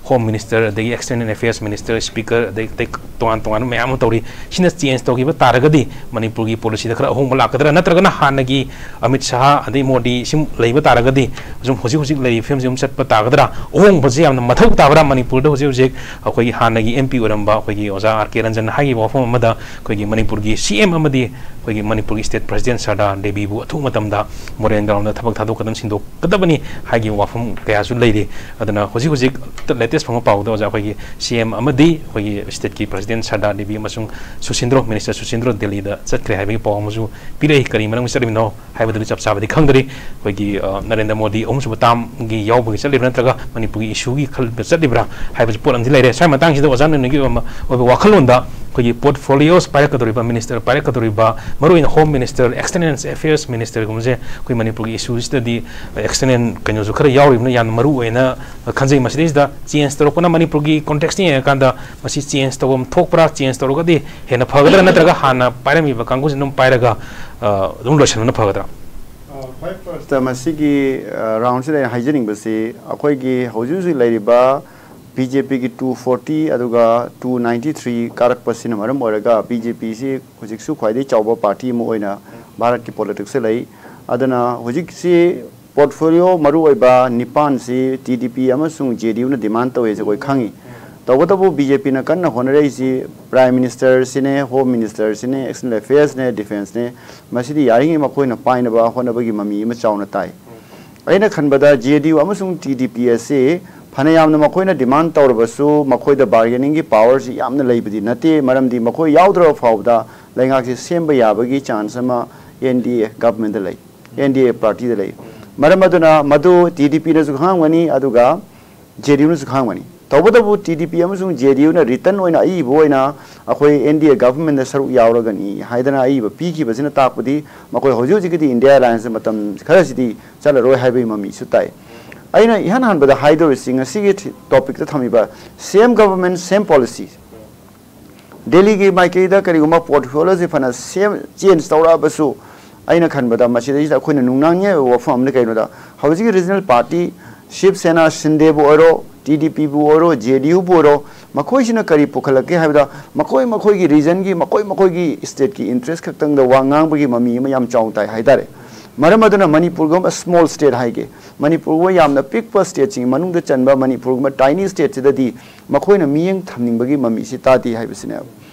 Home Minister, ꯑꯗꯒꯤ External Affairs Minister, Speaker, ꯑꯗꯩ, ꯑꯗꯩ ꯇꯣꯉꯥꯟ ꯇꯣꯉꯥꯟꯕ ꯃꯌꯥꯝ ꯑꯃ ꯇꯧꯔꯤ꯫ ꯁꯤꯅ change ꯇꯧꯈꯤꯕ ꯇꯥꯔꯒꯗꯤ ꯃꯅꯤꯄꯨꯔꯒꯤ policy ꯗ ꯈꯔ ꯑꯍꯣꯡꯕ ꯂꯥꯛꯀꯗ꯭ꯔꯥ, ꯅꯠꯇ꯭ꯔꯒꯅ ꯍꯥꯟꯅꯒꯤ ꯑꯃꯤꯠ ꯁꯥꯍ ꯑꯗꯩ ꯃꯣꯗꯤ ꯁꯨꯝ ꯂꯩꯕ ꯇꯥꯔꯒꯗꯤ, ꯁꯨꯝ ꯍꯧꯖꯤꯛ ꯍꯧꯖꯤꯛ ꯂꯩꯔꯤꯕ ꯐꯤꯕꯝꯁꯤ ꯑꯗꯨꯝ ꯆꯠꯄ ꯇꯥꯒꯗ꯭ꯔꯥ? ꯑꯍꯣꯡꯕꯁꯤ ꯌꯥꯝꯅ ꯃꯊꯧ ꯇꯥꯕ꯭ꯔꯥ? ꯃꯅꯤꯄꯨꯔꯗ ꯍꯧꯖꯤꯛ ꯍꯧꯖꯤꯛ ꯑꯩꯈꯣꯏꯒꯤ ꯍꯥꯟꯅꯒꯤ MP ꯑꯣꯏꯔꯝꯕ ꯑꯩꯈꯣꯏꯒꯤ ꯑꯣꯖꯥ R K ꯔꯟꯖꯟꯅ ꯍꯥꯏꯈꯤꯕ ꯋꯥꯐꯝ ꯑꯃꯗ, ꯑꯩꯈꯣꯏꯒꯤ ꯃꯅꯤꯄꯨꯔꯒꯤ CM ꯑꯃꯗꯤ ꯑꯩꯈꯣꯏꯒꯤ ꯃꯅꯤꯄꯨꯔꯒꯤ state president ꯁꯔꯗꯥꯔ ꯗꯦꯕꯤꯕꯨ ꯑꯊꯨꯕ ꯃꯇꯝꯗ ꯃꯣꯔꯦꯟ ground ꯗ ꯊꯕꯛ ꯊꯥꯗꯣꯛꯀꯗꯕ, ꯁꯤꯟꯗꯣꯛꯀꯗꯕꯅꯤ ꯍꯥꯏꯈꯤꯕ ꯋꯥꯐꯝ ꯀꯌꯥꯁꯨ ꯂꯩꯔꯤ꯫ ꯑꯗꯨꯅ ꯍꯧꯖꯤꯛ ꯍꯧꯖꯤꯛ latest ꯐꯪꯕ ꯄꯥꯎꯗ ꯑꯣꯖꯥ, ꯑꯩꯈꯣꯏꯒꯤ CM ꯑꯃꯗꯤ ꯑꯩꯈꯣꯏꯒꯤ state ꯀꯤ president ꯁꯔꯗꯥꯔ ꯗꯦꯕꯤ ꯑꯃꯁꯨꯡ ꯁꯨꯁꯤꯟꯗ꯭ꯔꯣ, Minister ꯁꯨꯁꯤꯟꯗ꯭ꯔꯣ ꯗꯦꯜꯂꯤꯗ ꯆꯠꯈ꯭ꯔꯦ ꯍꯥꯏꯕꯒꯤ ꯄꯥꯎ ꯑꯃꯁꯨ ꯄꯤꯔꯛꯏ꯫ ꯀꯔꯤ ꯃꯔꯝꯒꯤ ꯆꯠꯂꯤꯕꯅꯣ ꯍꯥꯏꯕꯗꯨꯗꯤ ꯆꯞ ꯆꯥꯕꯗꯤ ꯈꯪꯗ꯭ꯔꯤ꯫ ꯑꯩꯈꯣꯏꯒꯤ, ꯑ, ꯅꯔꯦꯟꯗ꯭ꯔ ꯃꯣꯗꯤ ꯑꯍꯨꯝꯁꯨꯕ term ꯒꯤ ꯌꯥꯎꯕꯒꯤ ꯆꯠꯂꯤꯕ꯭ꯔꯥ, ꯅꯠꯇ꯭ꯔꯒ ꯃꯅꯤꯄꯨꯔꯒꯤ issue ꯒꯤ ꯈꯜꯂꯒ ꯆꯠꯂꯤꯕ꯭ꯔꯥ ꯍꯥꯏꯕꯁꯤ ꯄꯣꯠ ꯑꯃꯗꯤ ꯂꯩꯔꯦ꯫ ꯁ꯭ꯋꯥꯏ ꯃꯇꯥꯡꯁꯤꯗ ꯑꯣꯖꯥ ꯅꯣꯏꯅꯒꯤ ꯑꯣꯏꯕ, ꯑꯣꯏꯕ ꯋꯥꯈꯜꯂꯣꯟꯗ ꯑꯩꯈꯣꯏꯒꯤ portfolios ꯄꯥꯏꯔꯛꯀꯗꯧꯔꯤꯕ, minister ꯄꯥꯏꯔꯛꯀꯗꯧꯔꯤꯕ, ꯃꯔꯨꯑꯣꯏꯅ Home Minister, External Affairs Minister ꯒꯨꯝꯕꯁꯦ ꯑꯩꯈꯣꯏ ꯃꯅꯤꯄꯨꯔꯒꯤ issue ꯁꯤꯗꯗꯤ external ꯀꯩꯅꯣꯁꯨ ꯈꯔ ꯌꯥꯎꯔꯤꯕꯅ ꯌꯥꯝꯅ ꯃꯔꯨ ꯑꯣꯏꯅ ꯈꯟꯖꯩ꯫ ꯃꯁꯤꯗꯩꯁꯤꯗ change ꯇꯧꯔꯛꯄꯅ ꯃꯅꯤꯄꯨꯔꯒꯤ context ꯇ ꯌꯦꯡꯉꯀꯥꯟꯗ ꯃꯁꯤ change ꯇꯧꯐꯝ ꯊꯣꯛꯄ꯭ꯔꯥ, change ꯇꯧꯔꯒꯗꯤ ꯍꯦꯟꯅ ꯐꯒꯗ꯭ꯔꯥ, ꯅꯠꯇ꯭ꯔꯒ ꯍꯥꯟꯅ ꯄꯥꯏꯔꯝꯃꯤꯕ ꯀꯥꯡꯕꯨꯁꯤꯅ ꯑꯗꯨꯝ ꯄꯥꯏꯔꯒ, ꯑ, ꯑꯗꯨꯝ ꯂꯣꯏꯁꯤꯟꯕꯅ ꯐꯒꯗ꯭ꯔꯥ? ꯑ, ꯈ꯭ꯋꯥꯏ first ꯇ ꯃꯁꯤꯒꯤ, ꯑ, round ꯁꯤꯗ ꯑꯩꯅ ꯍꯥꯏꯖꯅꯤꯡꯕꯁꯤ, ꯑꯩꯈꯣꯏꯒꯤ ꯍꯧꯖꯤꯛ ꯍꯧꯖꯤꯛ ꯂꯩꯔꯤꯕ BJP ꯒꯤ two forty ꯑꯗꯨꯒ two ninety three ꯀꯥꯔꯛꯄꯁꯤꯅ ꯃꯔꯝ ꯑꯣꯏꯔꯒ BJP ꯁꯤ ꯍꯧꯖꯤꯛꯁꯨ ꯈ꯭ꯋꯥꯏꯗꯒꯤ ꯆꯥꯎꯕ party ꯑꯃ ꯑꯣꯏꯅ ꯚꯥꯔꯠꯀꯤ politics ꯇ ꯂꯩ꯫ ꯑꯗꯨꯅ ꯍꯧꯖꯤꯛꯁꯤ portfolio ꯃꯔꯨꯑꯣꯏꯕ ꯅꯤꯄꯥꯟꯁꯤ TDP ꯑꯃꯁꯨꯡ JDU ꯅ demand ꯇꯧꯋꯦꯁꯦ ꯑꯩꯈꯣꯏ ꯈꯪꯉꯤ꯫ ꯇꯧꯕꯇꯕꯨ BJP ꯅ ꯀꯟꯅ ꯍꯣꯠꯅꯔꯛꯏꯁꯤ Prime Minister ꯁꯤꯅꯦ, Home Minister ꯁꯤꯅꯦ, External Affairs ꯅꯦ, Defence ꯅꯦ, ꯃꯁꯤꯗꯤ ꯌꯥꯔꯤꯉꯩ ꯃꯈꯣꯏꯅ ꯄꯥꯏꯅꯕ ꯍꯣꯠꯅꯕꯒꯤ ꯃꯃꯤ ꯑꯃ ꯆꯥꯎꯅ ꯇꯥꯏ꯫ ꯑꯩꯅ ꯈꯟꯕꯗ JDU ꯑꯃꯁꯨꯡ TDP ꯑꯁꯤ ꯐꯅꯌꯥꯝꯅ ꯃꯈꯣꯏꯅ demand ꯇꯧꯔꯕꯁꯨ ꯃꯈꯣꯏꯗ bargaining ꯒꯤ power ꯁꯤ ꯌꯥꯝꯅ ꯂꯩꯕꯗꯤ ꯅꯠꯇꯦ, ꯃꯔꯝꯗꯤ ꯃꯈꯣꯏ ꯌꯥꯎꯗ꯭ꯔꯕ ꯐꯥꯎꯕꯗ ꯂꯩꯉꯥꯛꯁꯤ ꯁꯦꯝꯕ ꯌꯥꯕꯒꯤ chance ꯑꯃ NDA government ꯇ ꯂꯩ, NDA party ꯗ ꯂꯩ꯫ ꯃꯔꯝ ꯑꯗꯨꯅ ꯃꯗꯨ TDP ꯅꯁꯨ ꯈꯪꯉꯝꯒꯅꯤ, ꯑꯗꯨꯒ JDU ꯅꯁꯨ ꯈꯪꯉꯝꯒꯅꯤ꯫ ꯇꯧꯕꯇꯕꯨ ꯇꯤ ꯗꯤ ꯄꯤ ꯑꯃꯁꯨꯡ ꯖꯦ ꯗꯤ ꯌꯨꯅ written ꯑꯣꯏꯅ ꯑꯏꯕ ꯑꯣꯏꯅ ꯑꯩꯈꯣꯏ ꯑꯦꯟ ꯗꯤ ꯑꯦ ꯒꯚꯔꯟꯃꯦꯟꯗ ꯁꯔꯨꯛ ꯌꯥꯎꯔꯒꯅꯤ ꯍꯥꯏꯗꯅ ꯑꯏꯕ ꯄꯤꯈꯤꯕꯁꯤꯅ ꯇꯥꯛꯄꯗꯤ ꯃꯈꯣꯏ ꯍꯧꯖꯤꯛ ꯍꯧꯖꯤꯛꯀꯤꯗꯤ ꯏꯟꯗꯤꯌꯥ ꯑꯦꯂꯥꯌꯟꯁ ꯃꯇꯝ ꯈꯔꯁꯤꯗꯤ ꯆꯠꯂꯔꯣꯏ ꯍꯥꯏꯕꯒꯤ ꯃꯃꯤꯁꯨ ꯇꯥꯏ꯫ ꯑꯩꯅ ꯏꯍꯥꯟ ꯍꯥꯟꯕꯗ ꯍꯥꯏꯗꯧꯔꯤꯁꯤ ꯉꯁꯤꯒꯤ ꯇꯣꯄꯤꯛꯇ ꯊꯝꯃꯤꯕ same government, same policy꯫ ꯗꯦꯜꯂꯤꯒꯤ ꯃꯥꯏꯀꯩꯗ ꯀꯔꯤꯒꯨꯝꯕ ꯄꯣꯔꯠꯐꯣꯂꯤꯑꯣꯁꯤ ꯐꯅ ꯁꯦꯝ, ꯆꯦꯟꯖ ꯇꯧꯔꯛꯑꯕꯁꯨ, ꯑꯩꯅ ꯈꯟꯕꯗ ꯃꯁꯤꯗꯩꯁꯤꯗ ꯑꯩꯈꯣꯏꯅ ꯅꯨꯡꯅꯥꯡꯅꯤꯡꯉꯥꯏ ꯑꯣꯏꯕ ꯋꯥꯐꯝ ꯑꯃꯅ ꯀꯩꯅꯣꯗ, ꯍꯧꯖꯤꯛꯀꯤ ꯔꯤꯖꯅꯦꯜ ꯄꯥꯔꯇꯤ ꯁꯤꯕ ꯁꯦꯅꯥ ꯁꯤꯟꯗꯦꯕꯨ ꯑꯣꯏꯔꯣ, ꯇꯤ ꯗꯤ ꯄꯤꯕꯨ ꯑꯣꯏꯔꯣ, ꯖꯦ ꯗꯤ ꯌꯨꯕꯨ ꯑꯣꯏꯔꯣ, ꯃꯈꯣꯏꯁꯤꯅ ꯀꯔꯤ ꯄꯨꯈꯠꯂꯛꯀꯦ ꯍꯥꯏꯕꯗ, ꯃꯈꯣꯏ ꯃꯈꯣꯏꯒꯤ ꯔꯤꯖꯟꯒꯤ, ꯃꯈꯣꯏ ꯃꯈꯣꯏꯒꯤ ꯁ꯭ꯇꯦꯠꯀꯤ ꯏꯟꯇꯔꯦꯁ ꯈꯛꯇꯪꯗ ꯋꯥ ꯉꯥꯡꯕꯒꯤ ꯃꯃꯤ ꯑꯃ ꯌꯥꯝ ꯆꯥꯎꯅ ꯇꯥꯏ ꯍꯥꯏꯇꯥꯔꯦ꯫ ꯃꯔꯝ ꯑꯗꯨꯅ ꯃꯅꯤꯄꯨꯔꯒꯨꯝꯕ ꯁ꯭ꯃꯣꯜ ꯁ꯭ꯇꯦꯠ ꯍꯥꯏꯒꯦ, ꯃꯅꯤꯄꯨꯔꯒꯨꯝꯕ ꯌꯥꯝꯅ ꯄꯤꯛꯄ ꯁ꯭ꯇꯦꯠꯁꯤꯡꯒꯤ ꯃꯅꯨꯡꯗ ꯆꯟꯕ ꯃꯅꯤꯄꯨꯔꯒꯨꯝꯕ ꯇꯥꯏꯅꯤ ꯁ꯭ꯇꯦꯠꯁꯤꯗꯗꯤ ꯃꯈꯣꯏꯅ ꯃꯤꯠꯌꯦꯡ ꯊꯝꯅꯤꯡꯕꯒꯤ ꯃꯃꯤꯁꯤ ꯇꯥꯗꯦ ꯍꯥꯏꯕꯁꯤꯅꯦꯕ꯫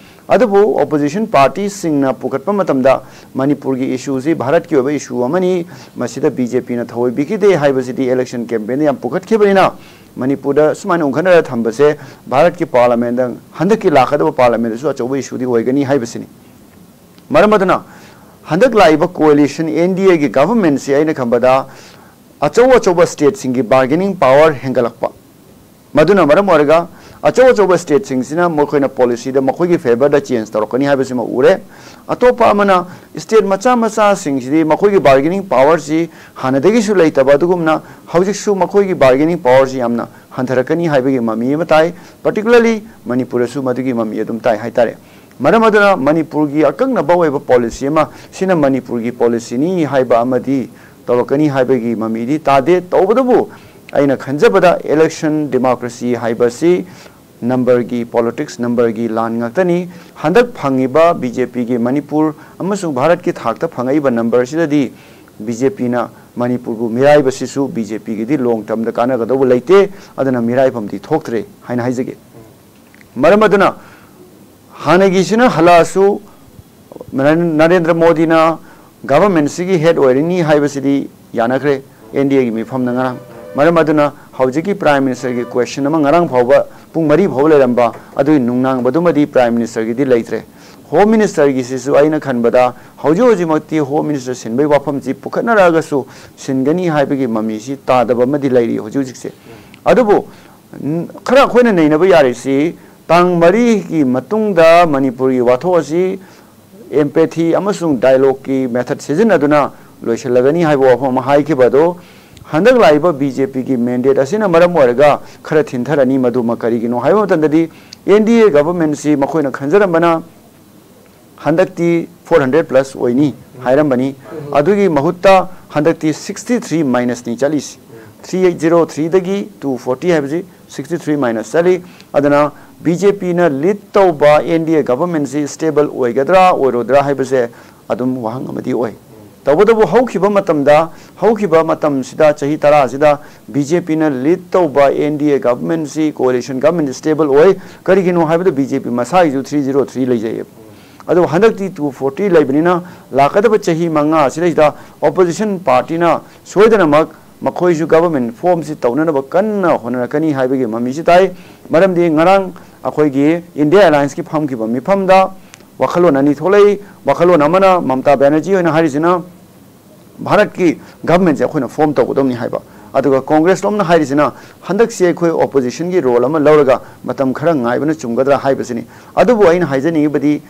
ꯑꯗꯨꯕꯨ ꯑꯣꯄꯣꯖꯤꯁꯟ ꯄꯥꯔꯇꯤꯁꯤꯡꯅ ꯄꯨꯈꯠꯄ ꯃꯇꯝꯗ ꯃꯅꯤꯄꯨꯔꯒꯤ ꯏꯁꯨꯁꯤ ꯚꯥꯔꯠꯀꯤ ꯑꯣꯏꯕ ꯏꯁꯨ ꯑꯃꯅꯤ, ꯃꯁꯤꯗ ꯕꯤ ꯖꯦ ꯄꯤꯅ ꯊꯑꯣꯏ ꯄꯤꯈꯤꯗꯦ ꯍꯥꯏꯕꯁꯤꯗꯤ ꯏꯂꯦꯛꯁꯟ ꯀꯦꯝꯄꯦꯟꯗ ꯌꯥꯝ ꯄꯨꯈꯠꯈꯤꯕꯅꯤꯅ, ꯃꯅꯤꯄꯨꯔꯗ ꯁꯨꯃꯥꯏꯅ ꯎꯪꯈꯠꯅꯔ ꯊꯝꯕꯁꯦ ꯚꯥꯔꯠꯀꯤ ꯄꯥꯔꯂꯥꯃꯦꯟꯗ, ꯍꯟꯗꯛꯀꯤ ꯂꯥꯛꯀꯗꯕ ꯄꯥꯔꯂꯥꯃꯦꯟꯗꯁꯨ ꯑꯆꯧꯕ ꯏꯁꯨꯗꯤ ꯑꯣꯏꯒꯅꯤ ꯍꯥꯏꯕꯁꯤꯅꯤ꯫ ꯃꯔꯝ ꯑꯗꯨꯅ ꯍꯟꯗꯛ ꯂꯥꯛꯏꯕ ꯀꯣꯑꯦꯂꯤꯁꯟ ꯑꯦꯟ ꯗꯤ ꯑꯦꯒꯤ ꯒꯚꯔꯟꯃꯦꯟꯁꯤ ꯑꯩꯅ ꯈꯟꯕꯗ ꯑꯆꯧ ꯑꯆꯧꯕ ꯁ꯭ꯇꯦꯠꯁꯤꯡꯒꯤ ꯕꯥꯔꯒꯦꯅꯤꯡ ꯄꯥꯋꯔ ꯍꯦꯟꯒꯠꯂꯛꯄ, ꯃꯗꯨꯅ ꯃꯔꯝ ꯑꯣꯏꯔꯒ ꯑꯆꯧ ꯑꯆꯧꯕ ꯁ꯭ꯇꯦꯠꯁꯤꯡꯁꯤꯅ ꯃꯈꯣꯏꯅ ꯄꯣꯂꯤꯁꯤꯗ ꯃꯈꯣꯏꯒꯤ ꯐꯦꯚꯔꯗ ꯆꯦꯟꯖ ꯇꯧꯔꯛꯀꯅꯤ ꯍꯥꯏꯕꯁꯤꯃ ꯎꯔꯦ꯫ ꯑꯇꯣꯞꯄ ꯑꯃꯅ, ꯁ꯭ꯇꯦꯠ ꯃꯆꯥ ꯃꯆꯥꯁꯤꯡꯁꯤꯗꯤ ꯃꯈꯣꯏꯒꯤ ꯕꯥꯔꯒꯦꯅꯤꯡ ꯄꯥꯋꯔꯁꯤ ꯍꯥꯟꯅꯗꯒꯤꯁꯨ ꯂꯩꯇꯕ ꯑꯗꯨꯒꯨꯝꯅ ꯍꯧꯖꯤꯛꯁꯨ ꯃꯈꯣꯏꯒꯤ ꯕꯥꯔꯒꯦꯅꯤꯡ ꯄꯥꯋꯔꯁꯤ ꯌꯥꯝꯅ ꯍꯟꯊꯔꯛꯀꯅꯤ ꯍꯥꯏꯕꯒꯤ ꯃꯃꯤ ꯑꯃ ꯇꯥꯏ꯫ ꯄꯥꯔꯇꯤꯀꯨꯂꯔꯂꯤ ꯃꯅꯤꯄꯨꯔꯗꯁꯨ ꯃꯗꯨꯒꯤ ꯃꯃꯤ ꯑꯗꯨꯝ ꯇꯥꯏ ꯍꯥꯏꯇꯥꯔꯦ꯫ ꯃꯔꯝ ꯑꯗꯨꯅ ꯃꯅꯤꯄꯨꯔꯒꯤ ꯑꯀꯛꯅꯕ ꯑꯣꯏꯕ ꯄꯣꯂꯤꯁꯤ ꯑꯃ, ꯁꯤꯅ ꯃꯅꯤꯄꯨꯔꯒꯤ ꯄꯣꯂꯤꯁꯤꯅꯤ ꯍꯥꯏꯕ ꯑꯃꯗꯤ ꯇꯧꯔꯛꯀꯅꯤ ꯍꯥꯏꯕꯒꯤ ꯃꯃꯤꯗꯤ ꯇꯥꯗꯦ꯫ ꯇꯧꯕꯇꯕꯨ ꯑꯩꯅ ꯈꯟꯖꯕꯗ ꯏꯂꯦꯛꯁꯟ ꯗꯦꯃꯣꯀ꯭ꯔꯦꯁꯤ ꯍꯥꯏꯕꯁꯤ ꯅꯝꯕꯔꯒꯤ ꯄꯣꯂꯤꯇꯤꯛꯁ, ꯅꯝꯕꯔꯒꯤ ꯂꯥꯟ ꯉꯥꯛꯇꯅꯤ꯫ ꯍꯟꯗꯛ ꯐꯪꯉꯤꯕ ꯕꯤ ꯖꯦ ꯄꯤꯒꯤ ꯃꯅꯤꯄꯨꯔ ꯑꯃꯁꯨꯡ ꯚꯥꯔꯠꯀꯤ ꯊꯥꯛꯇ ꯐꯪꯉꯛꯏꯕ ꯅꯝꯕꯔꯁꯤꯗꯗꯤ ꯕꯤ ꯖꯦ ꯄꯤꯅ ꯃꯅꯤꯄꯨꯔꯕꯨ ꯃꯤꯔꯥꯏꯕꯁꯤꯁꯨ ꯕꯤ ꯖꯦ ꯄꯤꯒꯤꯗꯤ ꯂꯣꯡ ꯇꯔꯝꯗ ꯀꯥꯟꯅꯒꯗꯧꯕ ꯂꯩꯇꯦ꯫ ꯑꯗꯨꯅ ꯃꯤꯔꯥꯏꯐꯝꯗꯤ ꯊꯣꯛꯇ꯭ꯔꯦ ꯍꯥꯏꯅ ꯍꯥꯏꯖꯒꯦ꯫ ꯃꯔꯝ ꯑꯗꯨꯅ ꯍꯥꯟꯅꯒꯤꯁꯤꯅ ꯍꯜꯂꯛꯑꯁꯨ ꯅꯔꯦꯟ-, ꯅꯔꯦꯟꯗ꯭ꯔ ꯃꯣꯗꯤꯅ ꯒꯚꯔꯟꯃꯦꯟꯁꯤꯒꯤ ꯍꯦꯗ ꯑꯣꯏꯔꯅꯤ ꯍꯥꯏꯕꯁꯤꯗꯤ ꯌꯥꯅꯈ꯭ꯔꯦ ꯑꯦꯟ ꯗꯤ ꯑꯦꯒꯤ ꯃꯤꯐꯝꯅ ꯉꯔꯥꯡ꯫ ꯃꯔꯝ ꯑꯗꯨꯅ ꯍꯧꯖꯤꯛꯀꯤ ꯄ꯭ꯔꯥꯏꯝ ꯃꯤꯅꯤꯁꯇꯔꯒꯤ ꯀ꯭ꯋꯦꯁꯟ ꯑꯃ ꯉꯔꯥꯡ ꯐꯥꯎꯕ ꯄꯨꯡ ꯃꯔꯤ ꯐꯥꯎꯕ ꯂꯩꯔꯝꯕ ꯑꯗꯨꯒꯤ ꯅꯨꯡꯅꯥꯡꯕꯗꯨꯃꯗꯤ ꯄ꯭ꯔꯥꯏꯝ ꯃꯤꯅꯤꯁꯇꯔꯒꯤꯗꯤ ꯂꯩꯇ꯭ꯔꯦ꯫ ꯍꯣꯝ ꯃꯤꯅꯤꯁꯇꯔꯒꯤꯁꯤꯁꯨ ꯑꯩꯅ ꯈꯟꯕꯗ ꯍꯧꯖꯤꯛ ꯍꯧꯖꯤꯛꯃꯛꯇꯤ ꯍꯣꯝ ꯃꯤꯅꯤꯁꯇꯔ ꯁꯤꯟꯕꯒꯤ ꯋꯥꯐꯝꯁꯤ ꯄꯨꯈꯠꯅꯔꯛꯑꯒꯁꯨ ꯁꯤꯟꯒꯅꯤ ꯍꯥꯏꯕꯒꯤ ꯃꯃꯤꯁꯤ ꯇꯥꯗꯕ ꯑꯃꯗꯤ ꯂꯩꯔꯤ ꯍꯧꯖꯤꯛ ꯍꯧꯖꯤꯛꯁꯦ꯫ ꯑꯗꯨꯕꯨ ꯈꯔ ꯑꯩꯈꯣꯏꯅ ꯅꯩꯅꯕ ꯌꯥꯔꯤꯁꯤ, ꯇꯥꯡ ꯃꯔꯤꯒꯤ ꯃꯇꯨꯡꯗ ꯃꯅꯤꯄꯨꯔꯒꯤ ꯋꯥꯊꯣꯛ ꯑꯁꯤ empathy ꯑꯃꯁꯨꯡ dialogueꯀꯤ method ꯁꯤꯖꯤꯟꯅꯗꯨꯅ ꯂꯣꯏꯁꯤꯜꯂꯒꯅꯤ ꯍꯥꯏꯕ ꯋꯥꯐꯝ ꯑꯃ ꯍꯥꯏꯈꯤꯕ ꯑꯗꯣ, ꯍꯟꯗꯛ ꯂꯥꯛꯏꯕ BJPꯒꯤ mandate ꯑꯁꯤꯅ ꯃꯔꯝ ꯑꯣꯏꯔꯒ ꯈꯔ ꯊꯤꯟꯊꯔꯅꯤ꯫ ꯃꯗꯨꯃ ꯀꯔꯤꯒꯤꯅꯣ ꯍꯥꯏꯕ ꯃꯇꯝꯗꯗꯤ, NDA governmentꯁꯤ ꯃꯈꯣꯏꯅ ꯈꯟꯖꯔꯝꯕꯅ ꯍꯟꯗꯛꯇꯤ four hundred plus ꯑꯣꯏꯅꯤ ꯍꯥꯏꯔꯝꯕꯅꯤ꯫ ꯑꯗꯨꯒꯤ ꯃꯍꯨꯠꯇ ꯍꯟꯗꯛꯇꯤ sixty three minusꯅꯤ ꯆꯠꯂꯤꯁꯤ꯫ Three eight zero threeꯗꯒꯤ two forty ꯍꯥꯏꯕꯁꯤ sixty three minus ꯆꯠꯂꯤ꯫ ꯑꯗꯨꯅ BJPꯅ lead ꯇꯧꯕ NDA governmentꯁꯤ stable ꯑꯣꯏꯒꯗ꯭ꯔꯥ ꯑꯣꯏꯔꯣꯏꯗ꯭ꯔꯥ ꯍꯥꯏꯕꯁꯦ ꯑꯗꯨꯝ ꯋꯥꯍꯪ ꯑꯃꯗꯤ ꯑꯣꯏ꯫ ꯇꯧꯕꯇꯕꯨ ꯍꯧꯈꯤꯕ ꯃꯇꯝꯗ, ꯍꯧꯈꯤꯕ ꯃꯇꯝꯁꯤꯗ, ꯆꯍꯤ ꯇꯔꯥꯁꯤꯗ BJPꯅ lead ꯇꯧꯕ NDA governmentꯁꯤ, coalition government stable ꯑꯣꯏ꯫ ꯀꯔꯤꯒꯤꯅꯣ ꯍꯥꯏꯕꯗ BJP ꯃꯁꯥꯒꯤꯁꯨ three zero three ꯂꯩꯖꯩꯑꯕ꯫ ꯑꯗꯨꯕꯨ ꯍꯟꯗꯛꯇꯤ two forty ꯂꯩꯕꯅꯤꯅ, ꯂꯥꯛꯀꯗꯕ ꯆꯍꯤ ꯃꯉꯥ ꯑꯁꯤꯗꯩꯁꯤꯗ opposition partyꯅ ꯁꯣꯏꯗꯅꯃꯛ ꯃꯈꯣꯏꯁꯨ government formꯁꯤ ꯇꯧꯅꯅꯕ ꯀꯟꯅ ꯍꯣꯠꯅꯔꯛꯀꯅꯤ ꯍꯥꯏꯕꯒꯤ ꯃꯃꯤꯁꯤ ꯇꯥꯏ꯫ ꯃꯔꯝꯗꯤ ꯉꯔꯥꯡ ꯑꯩꯈꯣꯏꯒꯤ India Allianceꯀꯤ ꯐꯝꯈꯤꯕ ꯃꯤꯐꯝꯗ ꯋꯥꯈꯜꯂꯣꯟ ꯑꯅꯤ ꯊꯣꯛꯂꯛꯏ꯫ ꯋꯥꯈꯜꯂꯣꯟ ꯑꯃꯅ, ꯃꯃꯇꯥ ꯕꯦꯅꯔꯖꯤ ꯍꯣꯏꯅ ꯍꯥꯏꯔꯤꯁꯤꯅ, ꯚꯥꯔꯠꯀꯤ governmentꯁꯦ ꯑꯩꯈꯣꯏꯅ form ꯇꯧꯒꯗꯕꯅꯤ ꯍꯥꯏꯕ꯫ ꯑꯗꯨꯒ Congress ꯂꯣꯝꯅ ꯍꯥꯏꯔꯤꯁꯤꯅ, ꯍꯟꯗꯛꯁꯤ ꯑꯩꯈꯣꯏ oppositionꯒꯤ role ꯑꯃ ꯂꯧꯔꯒ ꯃꯇꯝ ꯈꯔ ꯉꯥꯏꯕꯅ ꯆꯨꯝꯒꯗ꯭ꯔꯥ ꯍꯥꯏꯕꯁꯤꯅꯤ꯫ ꯑꯗꯨꯕꯨ ꯑꯩꯅ ꯍꯥꯏꯖꯅꯤꯡꯉꯤꯕꯗꯤ,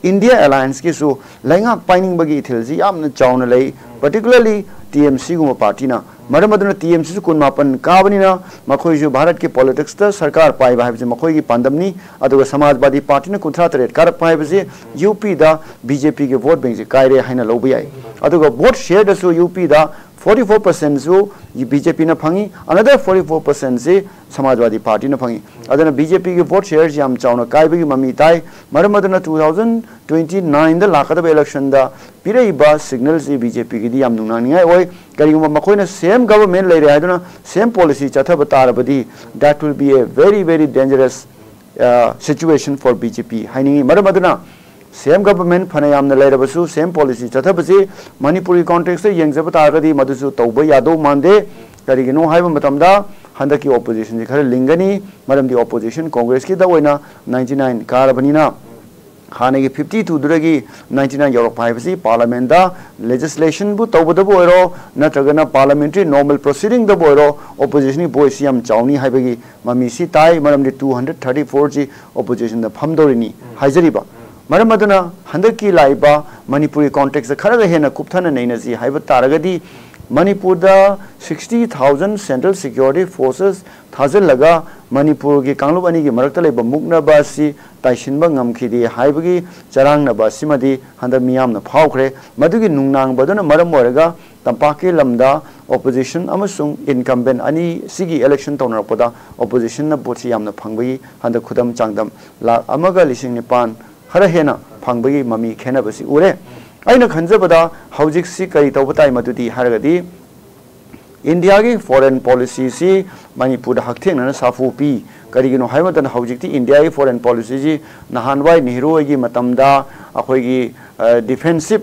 India Allianceꯀꯤꯁꯨ ꯂꯩꯉꯥꯛ ꯄꯥꯏꯅꯤꯡꯕꯒꯤ ꯏꯊꯤꯜꯁꯤ ꯌꯥꯝꯅ ꯆꯥꯎꯅ ꯂꯩ, particularly TMCꯒꯨꯝꯕ partyꯅ꯫ ꯃꯔꯝ ꯑꯗꯨꯅ TMCꯁꯨ ꯀꯨꯟꯃꯥꯄꯟ ꯀꯥꯕꯅꯤꯅ ꯃꯈꯣꯏꯁꯨ ꯚꯥꯔꯠꯀꯤ politicsꯇ ꯁꯔꯀꯥꯔ ꯄꯥꯏꯕ ꯍꯥꯏꯕꯁꯤ ꯃꯈꯣꯏꯒꯤ ꯄꯥꯟꯗꯝꯅꯤ꯫ ꯑꯗꯨꯒ ꯁꯃꯥꯖꯋꯥꯗꯤ partyꯅ ꯀꯨꯟꯊ꯭ꯔꯥ ꯇꯔꯦꯠ ꯀꯥꯔꯛꯄ ꯍꯥꯏꯕꯁꯤ UPꯗ BJPꯒꯤ vote bankꯁꯤ ꯀꯥꯏꯔꯦ ꯍꯥꯏꯅ ꯂꯧꯕ ꯌꯥꯏ꯫ ꯑꯗꯨꯒ vote shareꯗꯁꯨ UPꯗ forty four percentꯁꯨ BJPꯅ ꯐꯪꯉꯤ, another forty four percentꯁꯤ ꯁꯃꯥꯖꯋꯥꯗꯤ partyꯅ ꯐꯪꯉꯤ꯫ ꯑꯗꯨꯅ BJPꯒꯤ vote shareꯁꯤ ꯌꯥꯝ ꯆꯥꯎꯅ ꯀꯥꯏꯕꯒꯤ ꯃꯃꯤ ꯇꯥꯏ꯫ ꯃꯔꯝ ꯑꯗꯨꯅ two thousand twenty nineꯗ ꯂꯥꯛꯀꯗꯕ electionꯗ ꯄꯤꯔꯛꯏꯕ signalꯁꯤ BJPꯒꯤꯗꯤ ꯌꯥꯝ ꯅꯨꯡꯅꯥꯡꯅꯤꯡꯉꯥꯏ ꯑꯣꯏ꯫ ꯀꯔꯤꯒꯨꯝꯕ ꯃꯈꯣꯏꯅ same government ꯂꯩꯔꯦ ꯍꯥꯏꯗꯨꯅ same policy ꯆꯠꯊꯕ ꯇꯥꯔꯕꯗꯤ, that will be a very, very dangerous, uh, situation for BJP ꯍꯥꯏꯅꯤꯡꯉꯤ꯫ ꯃꯔꯝ ꯑꯗꯨꯅ same government ꯐꯅ ꯌꯥꯝꯅ ꯂꯩꯔꯕꯁꯨ, same policy ꯆꯠꯊꯕꯁꯤ ꯃꯅꯤꯄꯨꯔꯒꯤ contextꯇ ꯌꯦꯡꯖꯕ ꯇꯥꯔꯒꯗꯤ ꯃꯗꯨꯁꯨ ꯇꯧꯕ ꯌꯥꯗꯧ ꯃꯥꯟꯗꯦ꯫ ꯀꯔꯤꯒꯤꯅꯣ ꯍꯥꯏꯕ ꯃꯇꯝꯗ, ꯍꯟꯗꯛꯀꯤ oppositionꯁꯤ ꯈꯔ ꯂꯤꯡꯒꯅꯤ, ꯃꯔꯝꯗꯤ opposition Congressꯀꯤꯗ ꯑꯣꯏꯅ ninety nine ꯀꯥꯔꯕꯅꯤꯅ꯫ ꯍꯥꯟꯅꯒꯤ ꯐꯤꯐꯇꯤ ꯇꯨꯗꯨꯗꯒꯤ ꯅꯥꯏꯟꯇꯤ ꯅꯥꯏꯟ ꯌꯧꯔꯛꯄ ꯍꯥꯏꯕꯁꯤ ꯄꯥꯔꯂꯥꯃꯦꯟꯗ ꯂꯦꯖꯤꯁꯂꯦꯁꯟꯕꯨ ꯇꯧꯕꯗꯕꯨ ꯑꯣꯏꯔꯣ, ꯅꯠꯇ꯭ꯔꯒꯅ ꯄꯥꯔꯂꯥꯃꯦꯟꯇꯔꯤ ꯅꯣꯔꯃꯦꯜ ꯄ꯭ꯔꯣꯁꯤꯗꯤꯡꯗꯕꯨ ꯑꯣꯏꯔꯣ, ꯑꯣꯄꯣꯖꯤꯁꯟꯒꯤ ꯚꯣꯏꯁꯁꯤ ꯌꯥꯝ ꯆꯥꯎꯅꯤ ꯍꯥꯏꯕꯒꯤ ꯃꯃꯤꯁꯤ ꯇꯥꯏ꯫ ꯃꯔꯝꯗꯤ ꯇꯨ ꯍꯟꯗ꯭ꯔꯦꯠ ꯊꯥꯔꯇꯤ ꯐꯣꯔꯁꯤ ꯑꯣꯄꯣꯖꯤꯁꯟꯗ ꯐꯝꯗꯧꯔꯤꯅꯤ ꯍꯥꯏꯖꯔꯤꯕ꯫ ꯃꯔꯝ ꯑꯗꯨꯅ ꯍꯟꯗꯛꯀꯤ ꯂꯥꯛꯏꯕ ꯃꯅꯤꯄꯨꯔꯒꯤ ꯀꯣꯟꯇꯦꯛꯁꯇ ꯈꯔꯒ ꯍꯦꯟꯅ ꯀꯨꯞꯊꯅ ꯅꯩꯅꯁꯤ ꯍꯥꯏꯕ ꯇꯥꯔꯒꯗꯤ, ꯃꯅꯤꯄꯨꯔꯗ sixty thousand central security forces ꯊꯥꯖꯤꯜꯂꯒ ꯃꯅꯤꯄꯨꯔꯒꯤ ꯀꯥꯡꯂꯨꯞ ꯑꯅꯤꯒꯤ ꯃꯔꯛꯇ ꯂꯩꯕ ꯃꯨꯛꯅꯕ ꯑꯁꯤ ꯇꯥꯏꯁꯤꯟꯕ ꯉꯝꯈꯤꯗꯦ ꯍꯥꯏꯕꯒꯤ ꯆꯔꯥꯡꯅꯕ ꯑꯁꯤꯃꯗꯤ ꯍꯟꯗꯛ ꯃꯤꯌꯥꯝꯅ ꯐꯥꯎꯈ꯭ꯔꯦ꯫ ꯃꯗꯨꯒꯤ ꯅꯨꯡꯅꯥꯡꯕꯗꯨꯅ ꯃꯔꯝ ꯑꯣꯏꯔꯒ ꯇꯝꯄꯥꯛꯀꯤ ꯂꯝꯗ ꯑꯣꯄꯣꯖꯤꯁꯟ ꯑꯃꯁꯨꯡ ꯏꯟꯀꯝꯕꯦꯟ ꯑꯅꯤ ꯁꯤꯒꯤ ꯏꯂꯦꯛꯁꯟ ꯇꯧꯅꯔꯛꯄꯗ ꯑꯣꯄꯣꯖꯤꯁꯟꯅ ꯚꯣꯠꯁꯤ ꯌꯥꯝꯅ ꯐꯪꯕꯒꯤ ꯍꯟꯗꯛ ꯈꯨꯗꯝ ꯆꯥꯡꯗꯝ ꯂꯥꯈ ꯑꯃꯒ ꯂꯤꯁꯤꯡ ꯅꯤꯄꯥꯟ ꯈꯔ ꯍꯦꯟꯅ ꯐꯪꯕꯒꯤ ꯃꯃꯤ ꯈꯦꯠꯅꯕꯁꯤ ꯎꯔꯦ꯫ ꯑꯩꯅ ꯈꯟꯖꯕꯗ ꯍꯧꯖꯤꯛꯁꯤ ꯀꯔꯤ ꯇꯧꯕ ꯇꯥꯏ ꯃꯗꯨꯗꯤ ꯍꯥꯏꯔꯒꯗꯤ, ꯏꯟꯗꯤꯌꯥꯒꯤ ꯐꯣꯔꯦꯟ ꯄꯣꯂꯤꯁꯤꯁꯤ ꯃꯅꯤꯄꯨꯔꯗ ꯍꯛꯊꯦꯡꯅꯅ ꯁꯥꯐꯨ ꯄꯤ꯫ ꯀꯔꯤꯒꯤꯅꯣ ꯍꯥꯏꯕ ꯃꯇꯝꯗ ꯍꯧꯖꯤꯛꯇꯤ ꯏꯟꯗꯤꯌꯥꯒꯤ ꯐꯣꯔꯦꯟ ꯄꯣꯂꯤꯁꯤꯁꯤ ꯅꯍꯥꯟꯋꯥꯏ ꯅꯦꯍꯔꯨ ꯍꯣꯏꯒꯤ ꯃꯇꯝꯗ ꯑꯩꯈꯣꯏꯒꯤ ꯗꯤꯐꯦꯟꯁꯤꯞ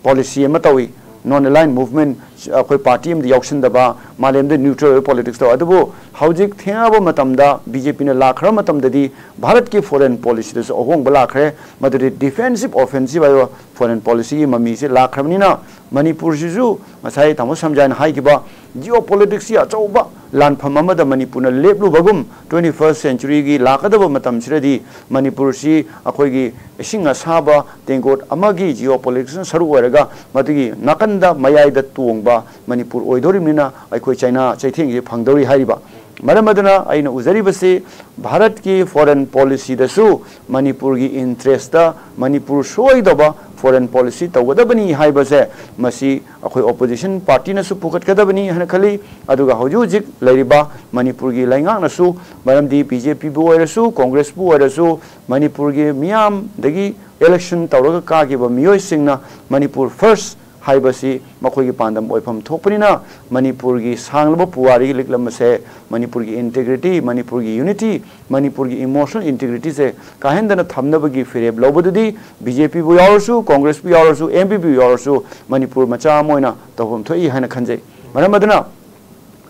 ꯄꯣꯂꯤꯁꯤ ꯑꯃ ꯇꯧꯏ, ꯅꯣꯟ ꯑꯦꯂꯥꯏꯟ ꯃꯨꯚꯃꯦꯟ, ꯑꯩꯈꯣꯏ ꯄꯥꯔꯇꯤ ꯑꯃꯗ ꯌꯥꯎꯁꯤꯟꯗꯕ, ꯃꯥꯂꯦꯝꯗ ꯅ꯭ꯌꯨꯇ꯭ꯔꯦꯜ ꯑꯣꯏꯕ ꯄꯣꯂꯤꯇꯤꯛꯁ ꯇꯧꯏ꯫ ꯑꯗꯨꯕꯨ ꯍꯧꯖꯤꯛ ꯊꯦꯡꯉꯛꯑꯕ ꯃꯇꯝꯗ ꯕꯤ ꯖꯦ ꯄꯤꯅ ꯂꯥꯛꯈ꯭ꯔꯕ ꯃꯇꯝꯗꯗꯤ ꯚꯥꯔꯠꯀꯤ ꯐꯣꯔꯦꯟ ꯄꯣꯂꯤꯁꯤꯗꯁꯨ ꯑꯍꯣꯡꯕ ꯂꯥꯛꯈ꯭ꯔꯦ꯫ ꯃꯗꯨꯗꯤ ꯗꯤꯐꯦꯟꯁꯤꯞ ꯑꯣꯐꯦꯟꯁꯤꯞ ꯍꯥꯏꯕ ꯐꯣꯔꯦꯟ ꯄꯣꯂꯤꯁꯤꯒꯤ ꯃꯃꯤꯁꯦ ꯂꯥꯛꯈ꯭ꯔꯕꯅꯤꯅ ꯃꯅꯤꯄꯨꯔꯁꯤꯁꯨ ꯉꯁꯥꯏ ꯇꯥꯃꯣ ꯁꯝꯖꯥꯏꯅ ꯍꯥꯏꯈꯤꯕ ꯖꯤꯑꯣ ꯄꯣꯂꯤꯇꯤꯛꯁꯀꯤ ꯑꯆꯧꯕ ꯂꯥꯟꯐꯝ ꯑꯃꯗ ꯃꯅꯤꯄꯨꯔꯅ ꯂꯦꯞꯂꯨꯕꯒꯨꯝ ꯇ꯭ꯋꯦꯟꯇꯤ ꯐꯥꯔꯁ ꯁꯦꯟꯆꯨꯔꯤꯒꯤ ꯂꯥꯛꯀꯗꯕ ꯃꯇꯝꯁꯤꯗꯗꯤ ꯃꯅꯤꯄꯨꯔꯁꯤ ꯑꯩꯈꯣꯏꯒꯤ ꯏꯁꯤꯡ ꯑꯁꯥꯕ ꯇꯦꯡꯀꯣꯠ ꯑꯃꯒꯤ ꯖꯤꯑꯣ ꯄꯣꯂꯤꯇꯤꯛꯁꯅ ꯁꯔꯨꯛ ꯑꯣꯏꯔꯒ ꯃꯗꯨꯒꯤ ꯅꯥꯀꯟꯗ ꯃꯌꯥꯏꯗ ꯇꯣꯡꯕ ꯃꯅꯤꯄꯨꯔ ꯑꯣꯏꯗꯧꯔꯤꯕꯅꯤꯅ ꯑꯩꯈꯣꯏ ꯆꯩꯅꯥ ꯆꯩꯊꯦꯡꯁꯤ ꯐꯪꯗꯧꯔꯤ ꯍꯥꯏꯔꯤꯕ꯫ ꯃꯔꯝ ꯑꯗꯨꯅ ꯑꯩꯅ ꯎꯖꯔꯤꯕꯁꯤ ꯚꯥꯔꯠꯀꯤ ꯐꯣꯔꯦꯟ ꯄꯣꯂꯤꯁꯤꯗꯁꯨ ꯃꯅꯤꯄꯨꯔꯒꯤ ꯏꯟꯇꯔꯦꯁꯇ ꯃꯅꯤꯄꯨꯔ ꯁꯣꯏꯗꯕ ꯐꯣꯔꯦꯟ ꯄꯣꯂꯤꯁꯤ ꯇꯧꯒꯗꯕꯅꯤ ꯍꯥꯏꯕꯁꯦ ꯃꯁꯤ ꯑꯩꯈꯣꯏ ꯑꯣꯄꯣꯖꯤꯁꯟ ꯄꯥꯔꯇꯤꯅꯁꯨ ꯄꯨꯈꯠꯀꯗꯕꯅꯤ ꯍꯥꯏꯅ ꯈꯜꯂꯤ꯫ ꯑꯗꯨꯒ ꯍꯧꯖꯤꯛ ꯍꯧꯖꯤꯛ ꯂꯩꯔꯤꯕ ꯃꯅꯤꯄꯨꯔꯒꯤ ꯂꯩꯉꯥꯛꯅꯁꯨ, ꯃꯔꯝꯗꯤ ꯕꯤ ꯖꯦ ꯄꯤꯕꯨ ꯑꯣꯏꯔꯁꯨ, ꯀꯣꯡꯒ꯭ꯔꯦꯁꯄꯨ ꯑꯣꯏꯔꯁꯨ, ꯃꯅꯤꯄꯨꯔꯒꯤ ꯃꯤꯌꯥꯝꯗꯒꯤ ꯏꯂꯦꯛꯁꯟ ꯇꯧꯔꯒ ꯀꯥꯈꯤꯕ ꯃꯤꯑꯣꯏꯁꯤꯡꯅ ꯃꯅꯤꯄꯨꯔ ꯐꯥꯔꯁ ꯍꯥꯏꯕꯁꯤ ꯃꯈꯣꯏꯒꯤ ꯄꯥꯟꯗꯝ ꯑꯣꯏꯐꯝ ꯊꯣꯛꯄꯅꯤꯅ, ꯃꯅꯤꯄꯨꯔꯒꯤ ꯁꯥꯡꯂꯕ ꯄꯨꯋꯥꯔꯤꯒꯤ ꯂꯤꯛꯂꯝ ꯑꯁꯦ, ꯃꯅꯤꯄꯨꯔꯒꯤ ꯏꯟꯇꯦꯒ꯭ꯔꯤꯇꯤ, ꯃꯅꯤꯄꯨꯔꯒꯤ ꯌꯨꯅꯤꯇꯤ, ꯃꯅꯤꯄꯨꯔꯒꯤ ꯏꯃꯣꯁꯅꯦꯜ ꯏꯟꯇꯦꯒ꯭ꯔꯤꯇꯤꯁꯦ ꯀꯥꯏꯍꯟꯗꯅ ꯊꯝꯅꯕꯒꯤ ꯐꯤꯔꯦꯞ ꯂꯧꯕꯗꯨꯗꯤ ꯕꯤ ꯖꯦ ꯄꯤꯕꯨ ꯌꯥꯎꯔꯁꯨ, ꯀꯣꯡꯒ꯭ꯔꯦꯁꯄꯨ ꯌꯥꯎꯔꯁꯨ, ꯑꯦꯝ ꯄꯤ ꯄꯤꯕꯨ ꯌꯥꯎꯔꯁꯨ ꯃꯅꯤꯄꯨꯔ ꯃꯆꯥ ꯑꯃ ꯑꯣꯏꯅ ꯇꯧꯐꯝ ꯊꯣꯛꯏ ꯍꯥꯏꯅ ꯈꯟꯖꯩ꯫ ꯃꯔꯝ ꯑꯗꯨꯅ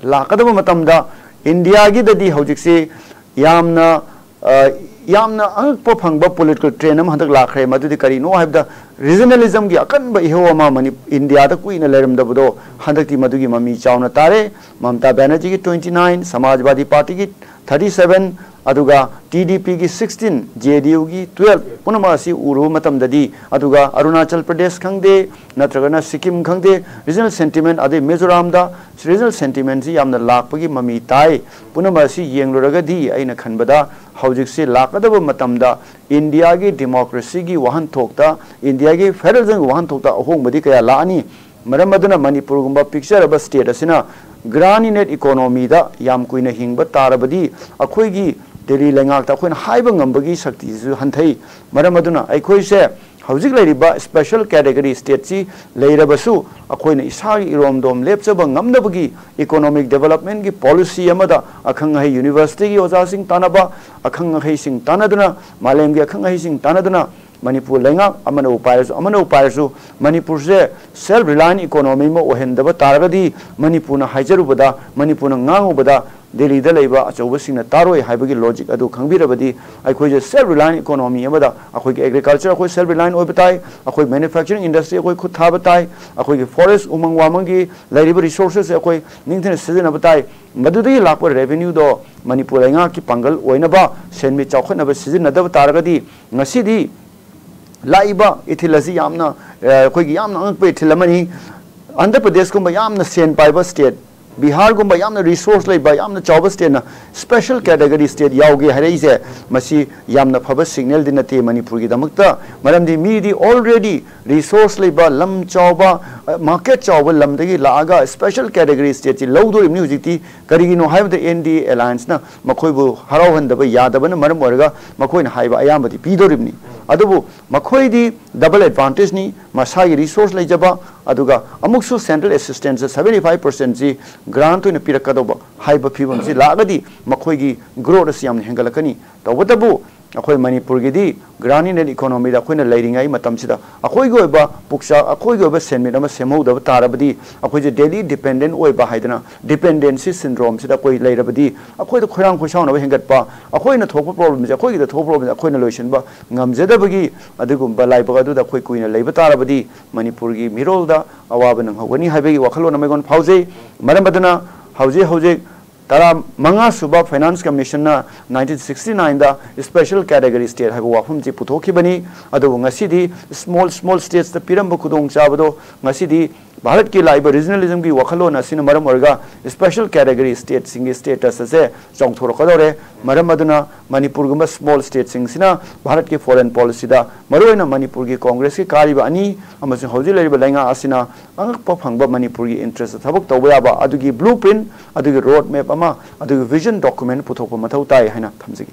ꯂꯥꯛꯀꯗꯕ ꯃꯇꯝꯗ ꯏꯟꯗꯤꯌꯥꯒꯤꯗꯗꯤ ꯍꯧꯖꯤꯛꯁꯤ ꯌꯥꯝꯅ, ꯑ, ꯌꯥꯝꯅ ꯑꯉꯛꯄ ꯐꯪꯕ political trend ꯑꯃ ꯍꯟꯗꯛ ꯂꯥꯛꯈ꯭ꯔꯦ꯫ ꯃꯗꯨꯗꯤ ꯀꯔꯤꯅꯣ ꯍꯥꯏꯕꯗ, regionalismꯒꯤ ꯑꯀꯟꯕ ꯏꯍꯧ ꯑꯃ ꯃꯅꯤ-, ꯏꯟꯗꯤꯌꯥꯗ ꯀꯨꯏꯅ ꯂꯩꯔꯝꯗꯕꯗꯣ ꯍꯟꯗꯛꯇꯤ ꯃꯗꯨꯒꯤ ꯃꯃꯤ ꯆꯥꯎꯅ ꯇꯥꯔꯦ꯫ ꯃꯃꯇꯥ ꯕꯦꯅꯔꯖꯤꯒꯤ twenty nine, ꯁꯃꯥꯖꯋꯥꯗꯤ ꯄꯥꯔꯇꯤꯒꯤ thirty seven, ꯑꯗꯨꯒ TDPꯒꯤ sixteen, JDUꯒꯤ twelve, ꯄꯨꯝꯅꯃꯛ ꯑꯁꯤ ꯎꯔꯨꯕ ꯃꯇꯝꯗꯗꯤ, ꯑꯗꯨꯒ ꯑꯔꯨꯅꯥꯆꯜ ꯄ꯭ꯔꯗꯦꯁ ꯈꯪꯗꯦ, ꯅꯠꯇ꯭ꯔꯒꯅ ꯁꯤꯛꯀꯤꯝ ꯈꯪꯗꯦ, regional sentiment, ꯑꯗꯩ ꯃꯤꯖꯣꯔꯥꯝꯗ regional sentimentꯁꯤ ꯌꯥꯝꯅ ꯂꯥꯛꯄꯒꯤ ꯃꯃꯤ ꯇꯥꯏ꯫ ꯄꯨꯝꯅꯃꯛ ꯑꯁꯤ ꯌꯦꯡꯂꯨꯔꯒꯗꯤ ꯑꯩꯅ ꯈꯟꯕꯗ ꯍꯧꯖꯤꯛꯁꯤ ꯂꯥꯛꯀꯗꯕ ꯃꯇꯝꯗ ꯏꯟꯗꯤꯌꯥꯒꯤ democracyꯒꯤ ꯋꯥꯍꯟꯊꯣꯛꯇ, ꯏꯟꯗꯤꯌꯥꯒꯤ federalismꯒꯤ ꯋꯥꯍꯟꯊꯣꯛꯇ ꯑꯍꯣꯡꯕꯗꯤ ꯀꯌꯥ ꯂꯥꯛꯑꯅꯤ꯫ ꯃꯔꯝ ꯑꯗꯨꯅ ꯃꯅꯤꯄꯨꯔꯒꯨꯝꯕ ꯄꯤꯛꯆꯔꯕ state ꯑꯁꯤꯅ grant-in-aid economyꯗ ꯌꯥꯝ ꯀꯨꯏꯅ ꯍꯤꯡꯕ ꯇꯥꯔꯕꯗꯤ ꯑꯩꯈꯣꯏꯒꯤ ꯗꯦꯜꯂꯤ ꯂꯩꯉꯥꯛꯇ ꯑꯩꯈꯣꯏꯅ ꯍꯥꯏꯕ ꯉꯝꯕꯒꯤ ꯁꯛꯇꯤꯁꯤꯁꯨ ꯍꯟꯊꯩ꯫ ꯃꯔꯝ ꯑꯗꯨꯅ ꯑꯩꯈꯣꯏꯁꯦ ꯍꯧꯖꯤꯛ ꯂꯩꯔꯤꯕ special category stateꯁꯤ ꯂꯩꯔꯕꯁꯨ, ꯑꯩꯈꯣꯏꯅ ꯏꯁꯥꯒꯤ ꯏꯔꯣꯝꯗꯣꯝ ꯂꯦꯞꯆꯕ ꯉꯝꯅꯕꯒꯤ economic developmentꯀꯤ policy ꯑꯃꯗ ꯑꯈꯪ ꯑꯍꯩ universityꯒꯤ ꯑꯣꯖꯥꯁꯤꯡ ꯇꯥꯟꯅꯕ, ꯑꯈꯪ ꯑꯍꯩꯁꯤꯡ ꯇꯥꯟꯅꯗꯨꯅ, ꯃꯥꯂꯦꯝꯒꯤ ꯑꯈꯪ ꯑꯍꯩꯁꯤꯡ ꯇꯥꯟꯅꯗꯨꯅ, ꯃꯅꯤꯄꯨꯔ ꯂꯩꯉꯥꯛ ꯑꯃꯅꯕꯨ ꯄꯥꯏꯔꯁꯨ, ꯑꯃꯅꯕꯨ ꯄꯥꯏꯔꯁꯨ, ꯃꯅꯤꯄꯨꯔꯁꯦ self reliant economy ꯑꯃ ꯑꯣꯏꯍꯟꯗꯕ ꯇꯥꯔꯒꯗꯤ, ꯃꯅꯤꯄꯨꯔꯅ ꯍꯥꯏꯖꯔꯨꯕꯗ, ꯃꯅꯤꯄꯨꯔꯅ ꯉꯥꯡꯉꯨꯕꯗ ꯗꯦꯜꯂꯤꯗ ꯂꯩꯕ ꯑꯆꯧꯕꯁꯤꯡꯅ ꯇꯥꯔꯣꯏ ꯍꯥꯏꯕꯒꯤ logic ꯑꯗꯨ ꯈꯪꯕꯤꯔꯕꯗꯤ, ꯑꯩꯈꯣꯏꯁꯦ self reliant economy ꯑꯃꯗ, ꯑꯩꯈꯣꯏꯒꯤ agriculture ꯑꯩꯈꯣꯏ self reliant ꯑꯣꯏꯕ ꯇꯥꯏ, ꯑꯩꯈꯣꯏ manufacturing industry ꯑꯩꯈꯣꯏ ꯈꯨꯠ ꯊꯥꯕ ꯇꯥꯏ, ꯑꯩꯈꯣꯏꯒꯤ forest, ꯎꯃꯪ ꯋꯥꯃꯪꯒꯤ ꯂꯩꯔꯤꯕ resources ꯑꯩꯈꯣꯏ ꯅꯤꯡꯊꯤꯅ ꯁꯤꯖꯤꯟꯅꯕ ꯇꯥꯏ꯫ ꯃꯗꯨꯗꯒꯤ ꯂꯥꯛꯄ revenueꯗꯣ ꯃꯅꯤꯄꯨꯔ ꯂꯩꯉꯥꯛꯀꯤ ꯄꯥꯡꯒꯜ ꯑꯣꯏꯅꯕ, ꯁꯦꯟꯃꯤꯠ ꯆꯥꯎꯈꯠꯅꯕ ꯁꯤꯖꯤꯟꯅꯗꯕ ꯇꯥꯔꯒꯗꯤ, ꯉꯁꯤꯗꯤ ꯂꯥꯛꯏꯕ ꯏꯊꯤꯜ ꯑꯁꯤ ꯌꯥꯝꯅ, ꯑ, ꯑꯩꯈꯣꯏꯒꯤ ꯌꯥꯝꯅ ꯑꯉꯛꯄ ꯏꯊꯤꯜ ꯑꯃꯅꯤ꯫ ꯑꯟꯙ꯭ꯔ ꯄ꯭ꯔꯗꯦꯁꯀꯨꯝꯕ ꯌꯥꯝꯅ ꯁꯦꯟ ꯄꯥꯏꯕ state, ꯕꯤꯍꯥꯔꯒꯨꯝꯕ ꯌꯥꯝꯅ resource ꯂꯩꯕ, ꯌꯥꯝꯅ ꯆꯥꯎꯕ stateꯅ special category state ꯌꯥꯎꯒꯦ ꯍꯥꯏꯔꯛꯏꯁꯦ, ꯃꯁꯤ ꯌꯥꯝꯅ ꯐꯕ signalꯗꯤ ꯅꯠꯇꯦ ꯃꯅꯤꯄꯨꯔꯒꯤꯗꯃꯛꯇ꯫ ꯃꯔꯝꯗꯤ ꯃꯤꯗꯤ already resource ꯂꯩꯕ, ꯂꯝ ꯆꯥꯎꯕ, ꯑ, market ꯆꯥꯎꯕ ꯂꯝꯗꯒꯤ ꯂꯥꯛꯑꯒ special category stateꯁꯤ ꯂꯧꯗꯣꯔꯤꯕꯅꯤ ꯍꯧꯖꯤꯛꯇꯤ꯫ ꯀꯔꯤꯒꯤꯅꯣ ꯍꯥꯏꯕꯗ NDA allianceꯅ ꯃꯈꯣꯏꯕꯨ ꯍꯔꯥꯎꯍꯟꯗꯕ ꯌꯥꯗꯕꯅ ꯃꯔꯝ ꯑꯣꯏꯔꯒ ꯃꯈꯣꯏꯅ ꯍꯥꯏꯕ ꯑꯌꯥꯝꯕꯗꯤ ꯄꯤꯗꯣꯔꯤꯕꯅꯤ꯫ ꯑꯗꯨꯕꯨ ꯃꯈꯣꯏꯗꯤ double advantageꯅꯤ, ꯃꯁꯥꯒꯤ resource ꯂꯩꯖꯕ, ꯑꯗꯨꯒ ꯑꯃꯨꯛꯁꯨ central assistance seventy five percentꯁꯤ grant ꯑꯣꯏꯅ ꯄꯤꯔꯛꯀꯗꯧꯕ ꯍꯥꯏꯕ ꯐꯤꯕꯝꯁꯤ ꯂꯥꯛꯑꯒꯗꯤ ꯃꯈꯣꯏꯒꯤ growth ꯑꯁꯤ ꯌꯥꯝꯅ ꯍꯦꯟꯒꯠꯂꯛꯀꯅꯤ꯫ ꯇꯧꯕꯇꯕꯨ ꯑꯩꯈꯣꯏ ꯃꯅꯤꯄꯨꯔꯒꯤꯗꯤ ꯒ꯭ꯔꯥꯟ ꯏꯟꯗꯤꯌꯟ ꯏꯀꯣꯅꯣꯃꯤꯗ ꯑꯩꯈꯣꯏꯅ ꯂꯩꯔꯤꯉꯩ ꯃꯇꯝꯁꯤꯗ ꯑꯩꯈꯣꯏꯒꯤ ꯑꯣꯏꯕ ꯄꯨꯛꯆꯥꯛ, ꯑꯩꯈꯣꯏꯒꯤ ꯑꯣꯏꯕ ꯁꯦꯟꯃꯤꯠ ꯑꯃ ꯁꯦꯝꯍꯧꯗꯕ ꯇꯥꯔꯕꯗꯤ, ꯑꯩꯈꯣꯏꯁꯦ ꯗꯦꯂꯤ ꯗꯤꯄꯦꯟꯗꯦꯟ ꯑꯣꯏꯕ ꯍꯥꯏꯗꯅ, ꯗꯤꯄꯦꯟꯗꯦꯟꯁꯤ ꯁꯤꯟꯗ꯭ꯔꯣꯝꯁꯤꯗ ꯑꯩꯈꯣꯏ ꯂꯩꯔꯕꯗꯤ, ꯑꯩꯈꯣꯏꯗ ꯈꯣꯏꯔꯥꯡ ꯈꯣꯏꯁꯥꯎꯅꯕ ꯍꯦꯟꯒꯠꯄ, ꯑꯩꯈꯣꯏꯅ ꯊꯣꯛꯄ ꯄ꯭ꯔꯣꯕ꯭ꯂꯦꯝꯁꯦ, ꯑꯩꯈꯣꯏꯒꯤꯗ ꯊꯣꯛꯄ ꯄ꯭ꯔꯣꯕ꯭ꯂꯦꯝꯁꯦ ꯑꯩꯈꯣꯏꯅ ꯂꯣꯏꯁꯤꯟꯕ ꯉꯝꯖꯗꯕꯒꯤ ꯑꯗꯨꯒꯨꯝꯕ ꯂꯥꯏꯕꯛ ꯑꯗꯨꯗ ꯑꯩꯈꯣꯏ ꯀꯨꯏꯅ ꯂꯩꯕ ꯇꯥꯔꯕꯗꯤ, ꯃꯅꯤꯄꯨꯔꯒꯤ ꯃꯤꯔꯣꯜꯗ ꯑꯋꯥꯕ ꯅꯪꯍꯧꯒꯅꯤ ꯍꯥꯏꯕꯒꯤ ꯋꯥꯈꯜꯂꯣꯟ ꯑꯃ ꯑꯩꯉꯣꯟꯗ ꯐꯥꯎꯖꯩ꯫ ꯃꯔꯝ ꯑꯗꯨꯅ ꯍꯧꯖꯤꯛ ꯍꯧꯖꯤꯛ ꯇꯔꯥ ꯃꯉꯥ ꯁꯨꯕ ꯐꯥꯏꯅꯥꯟꯁ ꯀꯃꯤꯁꯟꯅ ꯅꯥꯏꯟꯇꯤꯟ ꯁꯤꯛꯁꯇꯤ ꯅꯥꯏꯟꯗ ꯏꯁꯄꯦꯁꯦꯜ ꯀꯦꯇꯦꯒꯣꯔꯤ ꯁ꯭ꯇꯦꯠ ꯍꯥꯏꯕ ꯋꯥꯐꯝꯁꯤ ꯄꯨꯊꯣꯛꯈꯤꯕꯅꯤ꯫ ꯑꯗꯨꯕꯨ ꯉꯁꯤꯗꯤ ꯁ꯭ꯃꯣꯜ ꯁ꯭ꯃꯣꯜ ꯁ꯭ꯇꯦꯠꯁꯇ ꯄꯤꯔꯝꯕ ꯈꯨꯗꯣꯡꯆꯥꯕꯗꯣ ꯉꯁꯤꯗꯤ ꯚꯥꯔꯠꯀꯤ ꯂꯥꯛꯏꯕ ꯔꯤꯖꯅꯦꯂꯤꯖꯝꯒꯤ ꯋꯥꯈꯜꯂꯣꯟ ꯑꯁꯤꯅ ꯃꯔꯝ ꯑꯣꯏꯔꯒ ꯏꯁꯄꯦꯁꯦꯜ ꯀꯦꯇꯦꯒꯣꯔꯤ ꯁ꯭ꯇꯦꯠꯁꯤꯡꯒꯤ ꯁ꯭ꯇꯦꯇꯁ ꯑꯁꯦ ꯆꯥꯎꯊꯣꯔꯛꯀꯗꯧꯔꯦ꯫ ꯃꯔꯝ ꯑꯗꯨꯅ ꯃꯅꯤꯄꯨꯔꯒꯨꯝꯕ ꯁ꯭ꯃꯣꯜ ꯁ꯭ꯇꯦꯠꯁꯤꯡꯁꯤꯅ ꯚꯥꯔꯠꯀꯤ ꯐꯣꯔꯦꯟ ꯄꯣꯂꯤꯁꯤꯗ, ꯃꯔꯨꯑꯣꯏꯅ ꯃꯅꯤꯄꯨꯔꯒꯤ ꯀꯣꯡꯒ꯭ꯔꯦꯁꯀꯤ ꯀꯥꯔꯤꯕ ꯑꯅꯤ ꯑꯃꯁꯨꯡ ꯍꯧꯖꯤꯛ ꯂꯩꯔꯤꯕ ꯂꯩꯉꯥꯛ ꯑꯁꯤꯅ ꯑꯉꯛꯄ ꯐꯪꯕ ꯃꯅꯤꯄꯨꯔꯒꯤ ꯏꯟꯇꯔꯦꯁꯇ ꯊꯕꯛ ꯇꯧꯕ ꯌꯥꯕ ꯑꯗꯨꯒꯤ ꯕ꯭ꯂꯨ ꯄ꯭ꯔꯤꯟꯠ, ꯑꯗꯨꯒꯤ ꯔꯣꯗ ꯃꯦꯞ ꯑꯃ, ꯑꯗꯨꯒꯤ ꯚꯤꯖꯟ ꯗꯣꯀꯨꯃꯦꯟꯠ ꯄꯨꯊꯣꯛꯄ ꯃꯊꯧ ꯇꯥꯏ ꯍꯥꯏꯅ ꯊꯝꯖꯒꯦ꯫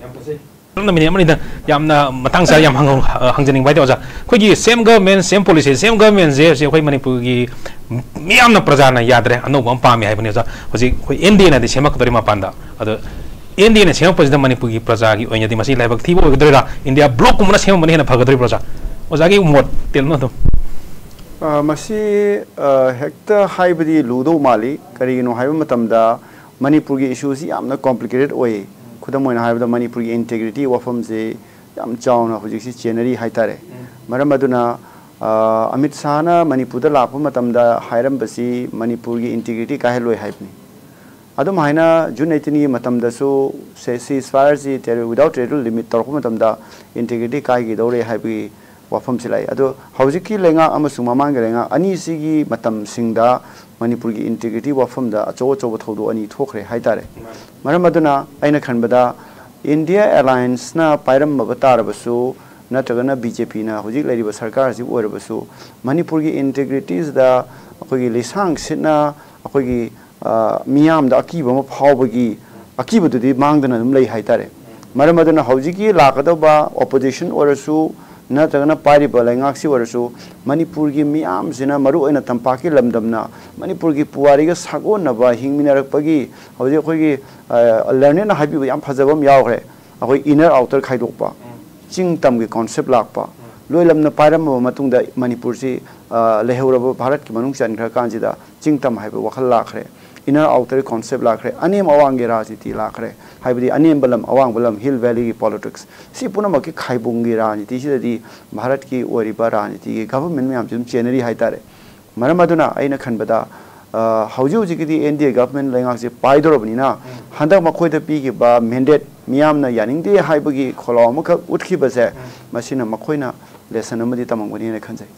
ꯌꯥꯝ ꯐꯖꯩ꯫ ꯑꯗꯣꯝꯅ ꯃꯤꯅꯤꯠ ꯑꯃꯅꯤꯗ ꯌꯥꯝꯅ ꯃꯇꯥꯡ ꯆꯥ ꯌꯥꯝ ꯍꯪ-, ꯍꯪꯖꯅꯤꯡꯕ ꯍꯥꯏꯇꯥꯔꯦ ꯑꯣꯖꯥ꯫ ꯑꯩꯈꯣꯏꯒꯤ ꯁꯦꯝ ꯒꯚꯔꯟꯃꯦꯟ, ꯁꯦꯝ ꯄꯣꯂꯤꯁꯤ, ꯁꯦꯝ ꯒꯚꯔꯟꯃꯦꯟꯁꯦ ꯍꯧꯖꯤꯛ ꯑꯩꯈꯣꯏ ꯃꯅꯤꯄꯨꯔꯒꯤ ꯃꯤꯌꯥꯝꯅ, ꯄ꯭ꯔꯖꯥꯅ ꯌꯥꯗ꯭ꯔꯦ, ꯑꯅꯧꯕ ꯑꯃ ꯄꯥꯝꯃꯦ ꯍꯥꯏꯕꯅꯤ ꯑꯣꯖꯥ꯫ ꯍꯧꯖꯤꯛ ꯑꯩꯈꯣꯏ ꯑꯦꯟ ꯗꯤ ꯑꯦꯅꯗꯤ ꯁꯦꯝꯃꯛꯀꯗꯧꯔꯤ ꯃꯄꯥꯟꯗ꯫ ꯑꯗꯣ ꯑꯦꯟ ꯗꯤ ꯑꯦꯅ ꯁꯦꯝꯃꯛꯄꯁꯤꯗ ꯃꯅꯤꯄꯨꯔꯒꯤ ꯄ꯭ꯔꯖꯥꯒꯤ ꯑꯣꯏꯅꯗꯤ ꯃꯁꯤ ꯂꯥꯏꯕꯛ ꯊꯤꯕ ꯑꯣꯏꯒꯗꯣꯏꯔꯥ, ꯏꯟꯗꯤꯌꯥ ꯕ꯭ꯂꯣꯛꯀꯨꯝꯕꯅ ꯁꯦꯝꯃꯛꯄꯅ ꯍꯦꯟꯅ ꯐꯒꯗꯧꯔꯤꯕ꯭ꯔꯥ ꯑꯣꯖꯥ? ꯑꯣꯖꯥꯒꯤ ꯃꯣꯠ ꯇꯦꯜꯂꯞꯅ ꯑꯗꯨꯝ꯫ ꯑ, ꯃꯁꯤ, ꯑ, ꯍꯦꯛꯇ ꯍꯥꯏꯕꯗꯤ ꯂꯨꯗꯧ ꯃꯥꯜꯂꯤ꯫ ꯀꯔꯤꯒꯤꯅꯣ ꯍꯥꯏꯕ ꯃꯇꯝꯗ ꯃꯅꯤꯄꯨꯔꯒꯤ ꯏꯁꯨꯁꯤ ꯌꯥꯝꯅ ꯀꯣꯝꯄ꯭ꯂꯤꯀꯦꯇꯦꯠ ꯑꯣꯏ꯫ ꯈꯨꯗꯝ ꯑꯣꯏꯅ ꯍꯥꯏꯔꯕꯗ ꯃꯅꯤꯄꯨꯔꯒꯤ ꯏꯟꯇꯦꯒ꯭ꯔꯤꯇꯤ ꯋꯥꯐꯝꯁꯤ ꯌꯥꯝ ꯆꯥꯎꯅ ꯍꯧꯖꯤꯛꯁꯤ ꯆꯦꯟꯅꯔꯤ ꯍꯥꯏꯇꯥꯔꯦ꯫ ꯃꯔꯝ ꯑꯗꯨꯅ, ꯑ, ꯑꯃꯤꯠ ꯁꯥꯍꯅ ꯃꯅꯤꯄꯨꯔꯗ ꯂꯥꯛꯄ ꯃꯇꯝꯗ ꯍꯥꯏꯔꯝꯕꯁꯤ ꯃꯅꯤꯄꯨꯔꯒꯤ ꯏꯟꯇꯦꯒ꯭ꯔꯤꯇꯤ ꯀꯥꯏꯍꯜꯂꯣꯏ ꯍꯥꯏꯕꯅꯤ꯫ ꯑꯗꯨꯝ ꯍꯥꯏꯅ ꯖꯨꯟ ꯑꯩꯠꯇꯤꯟꯒꯤ ꯃꯇꯝꯗꯁꯨ ꯁꯦ-, ceasefire ꯁꯤ ꯇꯦꯔꯣ-, without territorial limit ꯇꯧꯔꯛꯄ ꯃꯇꯝꯗ ꯏꯟꯇꯦꯒ꯭ꯔꯤꯇꯤ ꯀꯥꯏꯒꯤꯗꯧꯔꯦ ꯍꯥꯏꯕꯒꯤ ꯋꯥꯐꯝꯁꯤ ꯂꯥꯛꯏ꯫ ꯑꯗꯣ ꯍꯧꯖꯤꯛꯀꯤ ꯂꯩꯉꯥꯛ ꯑꯃꯁꯨꯡ ꯃꯃꯥꯡꯒꯤ ꯂꯩꯉꯥꯛ ꯑꯅꯤꯁꯤꯒꯤ ꯃꯇꯝꯁꯤꯡꯗ ꯃꯅꯤꯄꯨꯔꯒꯤ ꯏꯟꯇꯦꯒ꯭ꯔꯤꯇꯤ ꯋꯥꯐꯝꯗ ꯑꯆꯧ ꯑꯆꯧꯕ ꯊꯧꯗꯣꯛ ꯑꯅꯤ ꯊꯣꯛꯈ꯭ꯔꯦ ꯍꯥꯏꯇꯥꯔꯦ꯫ ꯃꯔꯝ ꯑꯗꯨꯅ ꯑꯩꯅ ꯈꯟꯕꯗ ꯏꯟꯗꯤꯌꯥ ꯑꯦꯂꯥꯏꯟꯁꯅ ꯄꯥꯏꯔꯝꯃꯕ ꯇꯥꯔꯕꯁꯨ, ꯅꯠꯇ꯭ꯔꯒꯅ ꯕꯤ ꯖꯦ ꯄꯤꯅ ꯍꯧꯖꯤꯛ ꯂꯩꯔꯤꯕ ꯁꯔꯀꯥꯔꯁꯤ ꯑꯣꯏꯔꯕꯁꯨ, ꯃꯅꯤꯄꯨꯔꯒꯤ ꯏꯟꯇꯦꯒ꯭ꯔꯤꯇꯤꯁꯤꯗ ꯑꯩꯈꯣꯏꯒꯤ ꯂꯤꯁꯥꯡ ꯁꯤꯠꯅ ꯑꯩꯈꯣꯏꯒꯤ, ꯑ, ꯃꯤꯌꯥꯝꯗ ꯑꯀꯤꯕ ꯑꯃ ꯐꯥꯎꯕꯒꯤ ꯑꯀꯤꯕꯗꯨꯗꯤ ꯃꯥꯡꯗꯅ ꯑꯗꯨꯝ ꯂꯩ ꯍꯥꯏꯇꯥꯔꯦ꯫ ꯃꯔꯝ ꯑꯗꯨꯅ ꯍꯧꯖꯤꯛꯀꯤ ꯂꯥꯛꯀꯗꯧꯕ ꯑꯣꯄꯣꯖꯤꯁꯟ ꯑꯣꯏꯔꯁꯨ, ꯅꯠꯇ꯭ꯔꯒꯅ ꯄꯥꯏꯔꯤꯕ ꯂꯩꯉꯥꯛꯁꯤ ꯑꯣꯏꯔꯁꯨ, ꯃꯅꯤꯄꯨꯔꯒꯤ ꯃꯤꯌꯥꯝꯁꯤꯅ, ꯃꯔꯨꯑꯣꯏꯅ ꯇꯝꯄꯥꯛꯀꯤ ꯂꯝꯗꯝꯅ ꯃꯅꯤꯄꯨꯔꯒꯤ ꯄꯨꯋꯥꯔꯤꯒ ꯁꯥꯒꯣꯟꯅꯕ ꯍꯤꯡꯃꯤꯟꯅꯔꯛꯄꯒꯤ, ꯍꯧꯖꯤꯛ ꯑꯩꯈꯣꯏꯒꯤ, ꯑ, ꯂꯔꯅꯦꯠꯅ ꯍꯥꯏꯕꯤꯕ ꯌꯥꯝ ꯐꯖꯕ ꯑꯃ ꯌꯥꯎꯈ꯭ꯔꯦ꯫ ꯑꯩꯈꯣꯏ ꯏꯅꯔ ꯑꯥꯎꯇꯔ ꯈꯥꯏꯗꯣꯛꯄ, ꯆꯤꯡ ꯇꯝꯒꯤ ꯀꯣꯟꯁꯦꯞ ꯂꯥꯛꯄ, ꯂꯣꯏ ꯂꯝꯅ ꯄꯥꯏꯔꯝꯃꯕ ꯃꯇꯨꯡꯗ ꯃꯅꯤꯄꯨꯔꯁꯤ, ꯑ, ꯂꯩꯍꯧꯔꯕ ꯚꯥꯔꯠꯀꯤ ꯃꯅꯨꯡ ꯆꯟꯈ꯭ꯔ ꯀꯥꯟꯁꯤꯗ ꯆꯤꯡ ꯇꯝ ꯍꯥꯏꯕ ꯋꯥꯈꯜ ꯂꯥꯛꯈ꯭ꯔꯦ, ꯏꯅꯔ ꯑꯥꯎꯇꯔ ꯀꯣꯟꯁꯦꯞ ꯂꯥꯛꯈ꯭ꯔꯦ, ꯑꯅꯦꯝ ꯑꯋꯥꯡꯒꯤ ꯔꯥꯖꯅꯤꯇꯤ ꯂꯥꯛꯈ꯭ꯔꯦ, ꯍꯥꯏꯕꯗꯤ ꯑꯅꯦꯝꯕ ꯂꯝ ꯑꯋꯥꯡꯕ ꯂꯝ, ꯍꯤꯜ ꯚꯦꯂꯤꯒꯤ ꯄꯣꯂꯤꯇꯤꯛꯁ, ꯁꯤ ꯄꯨꯝꯅꯃꯛꯀꯤ ꯈꯥꯏꯕꯨꯡꯒꯤ ꯔꯥꯖꯅꯤꯇꯤꯁꯤꯗꯗꯤ ꯚꯥꯔꯠꯀꯤ ꯑꯣꯏꯔꯤꯕ ꯔꯥꯖꯅꯤꯇꯤꯒꯤ ꯒꯚꯔꯟꯃꯦꯟ ꯃꯌꯥꯝꯁꯤ ꯑꯗꯨꯝ ꯆꯦꯟꯅꯔꯤ ꯍꯥꯏꯇꯥꯔꯦ꯫ ꯃꯔꯝ ꯑꯗꯨꯅ ꯑꯩꯅ ꯈꯟꯕꯗ, ꯑ, ꯍꯧꯖꯤꯛ ꯍꯧꯖꯤꯛꯀꯤꯗꯤ ꯑꯦꯟ ꯗꯤ ꯑꯦ ꯒꯚꯔꯟꯃꯦꯟ ꯂꯩꯉꯥꯛꯁꯦ ꯄꯥꯏꯗꯧꯔꯕꯅꯤꯅ, ꯍꯟꯗꯛ ꯃꯈꯣꯏꯗ ꯄꯤꯈꯤꯕ ꯃꯦꯟꯗꯦꯠ ꯃꯤꯌꯥꯝꯅ ꯌꯥꯅꯤꯡꯗꯦ ꯍꯥꯏꯕꯒꯤ ꯈꯣꯜꯂꯥꯎ ꯑꯃꯈꯛ ꯎꯠꯈꯤꯕꯁꯦ, ꯃꯁꯤꯅ ꯃꯈꯣꯏꯅ ꯂꯦꯁꯟ ꯑꯃꯗꯤ ꯇꯝꯃꯝꯒꯅꯤ ꯍꯥꯏꯅ ꯈꯟꯖꯩ꯫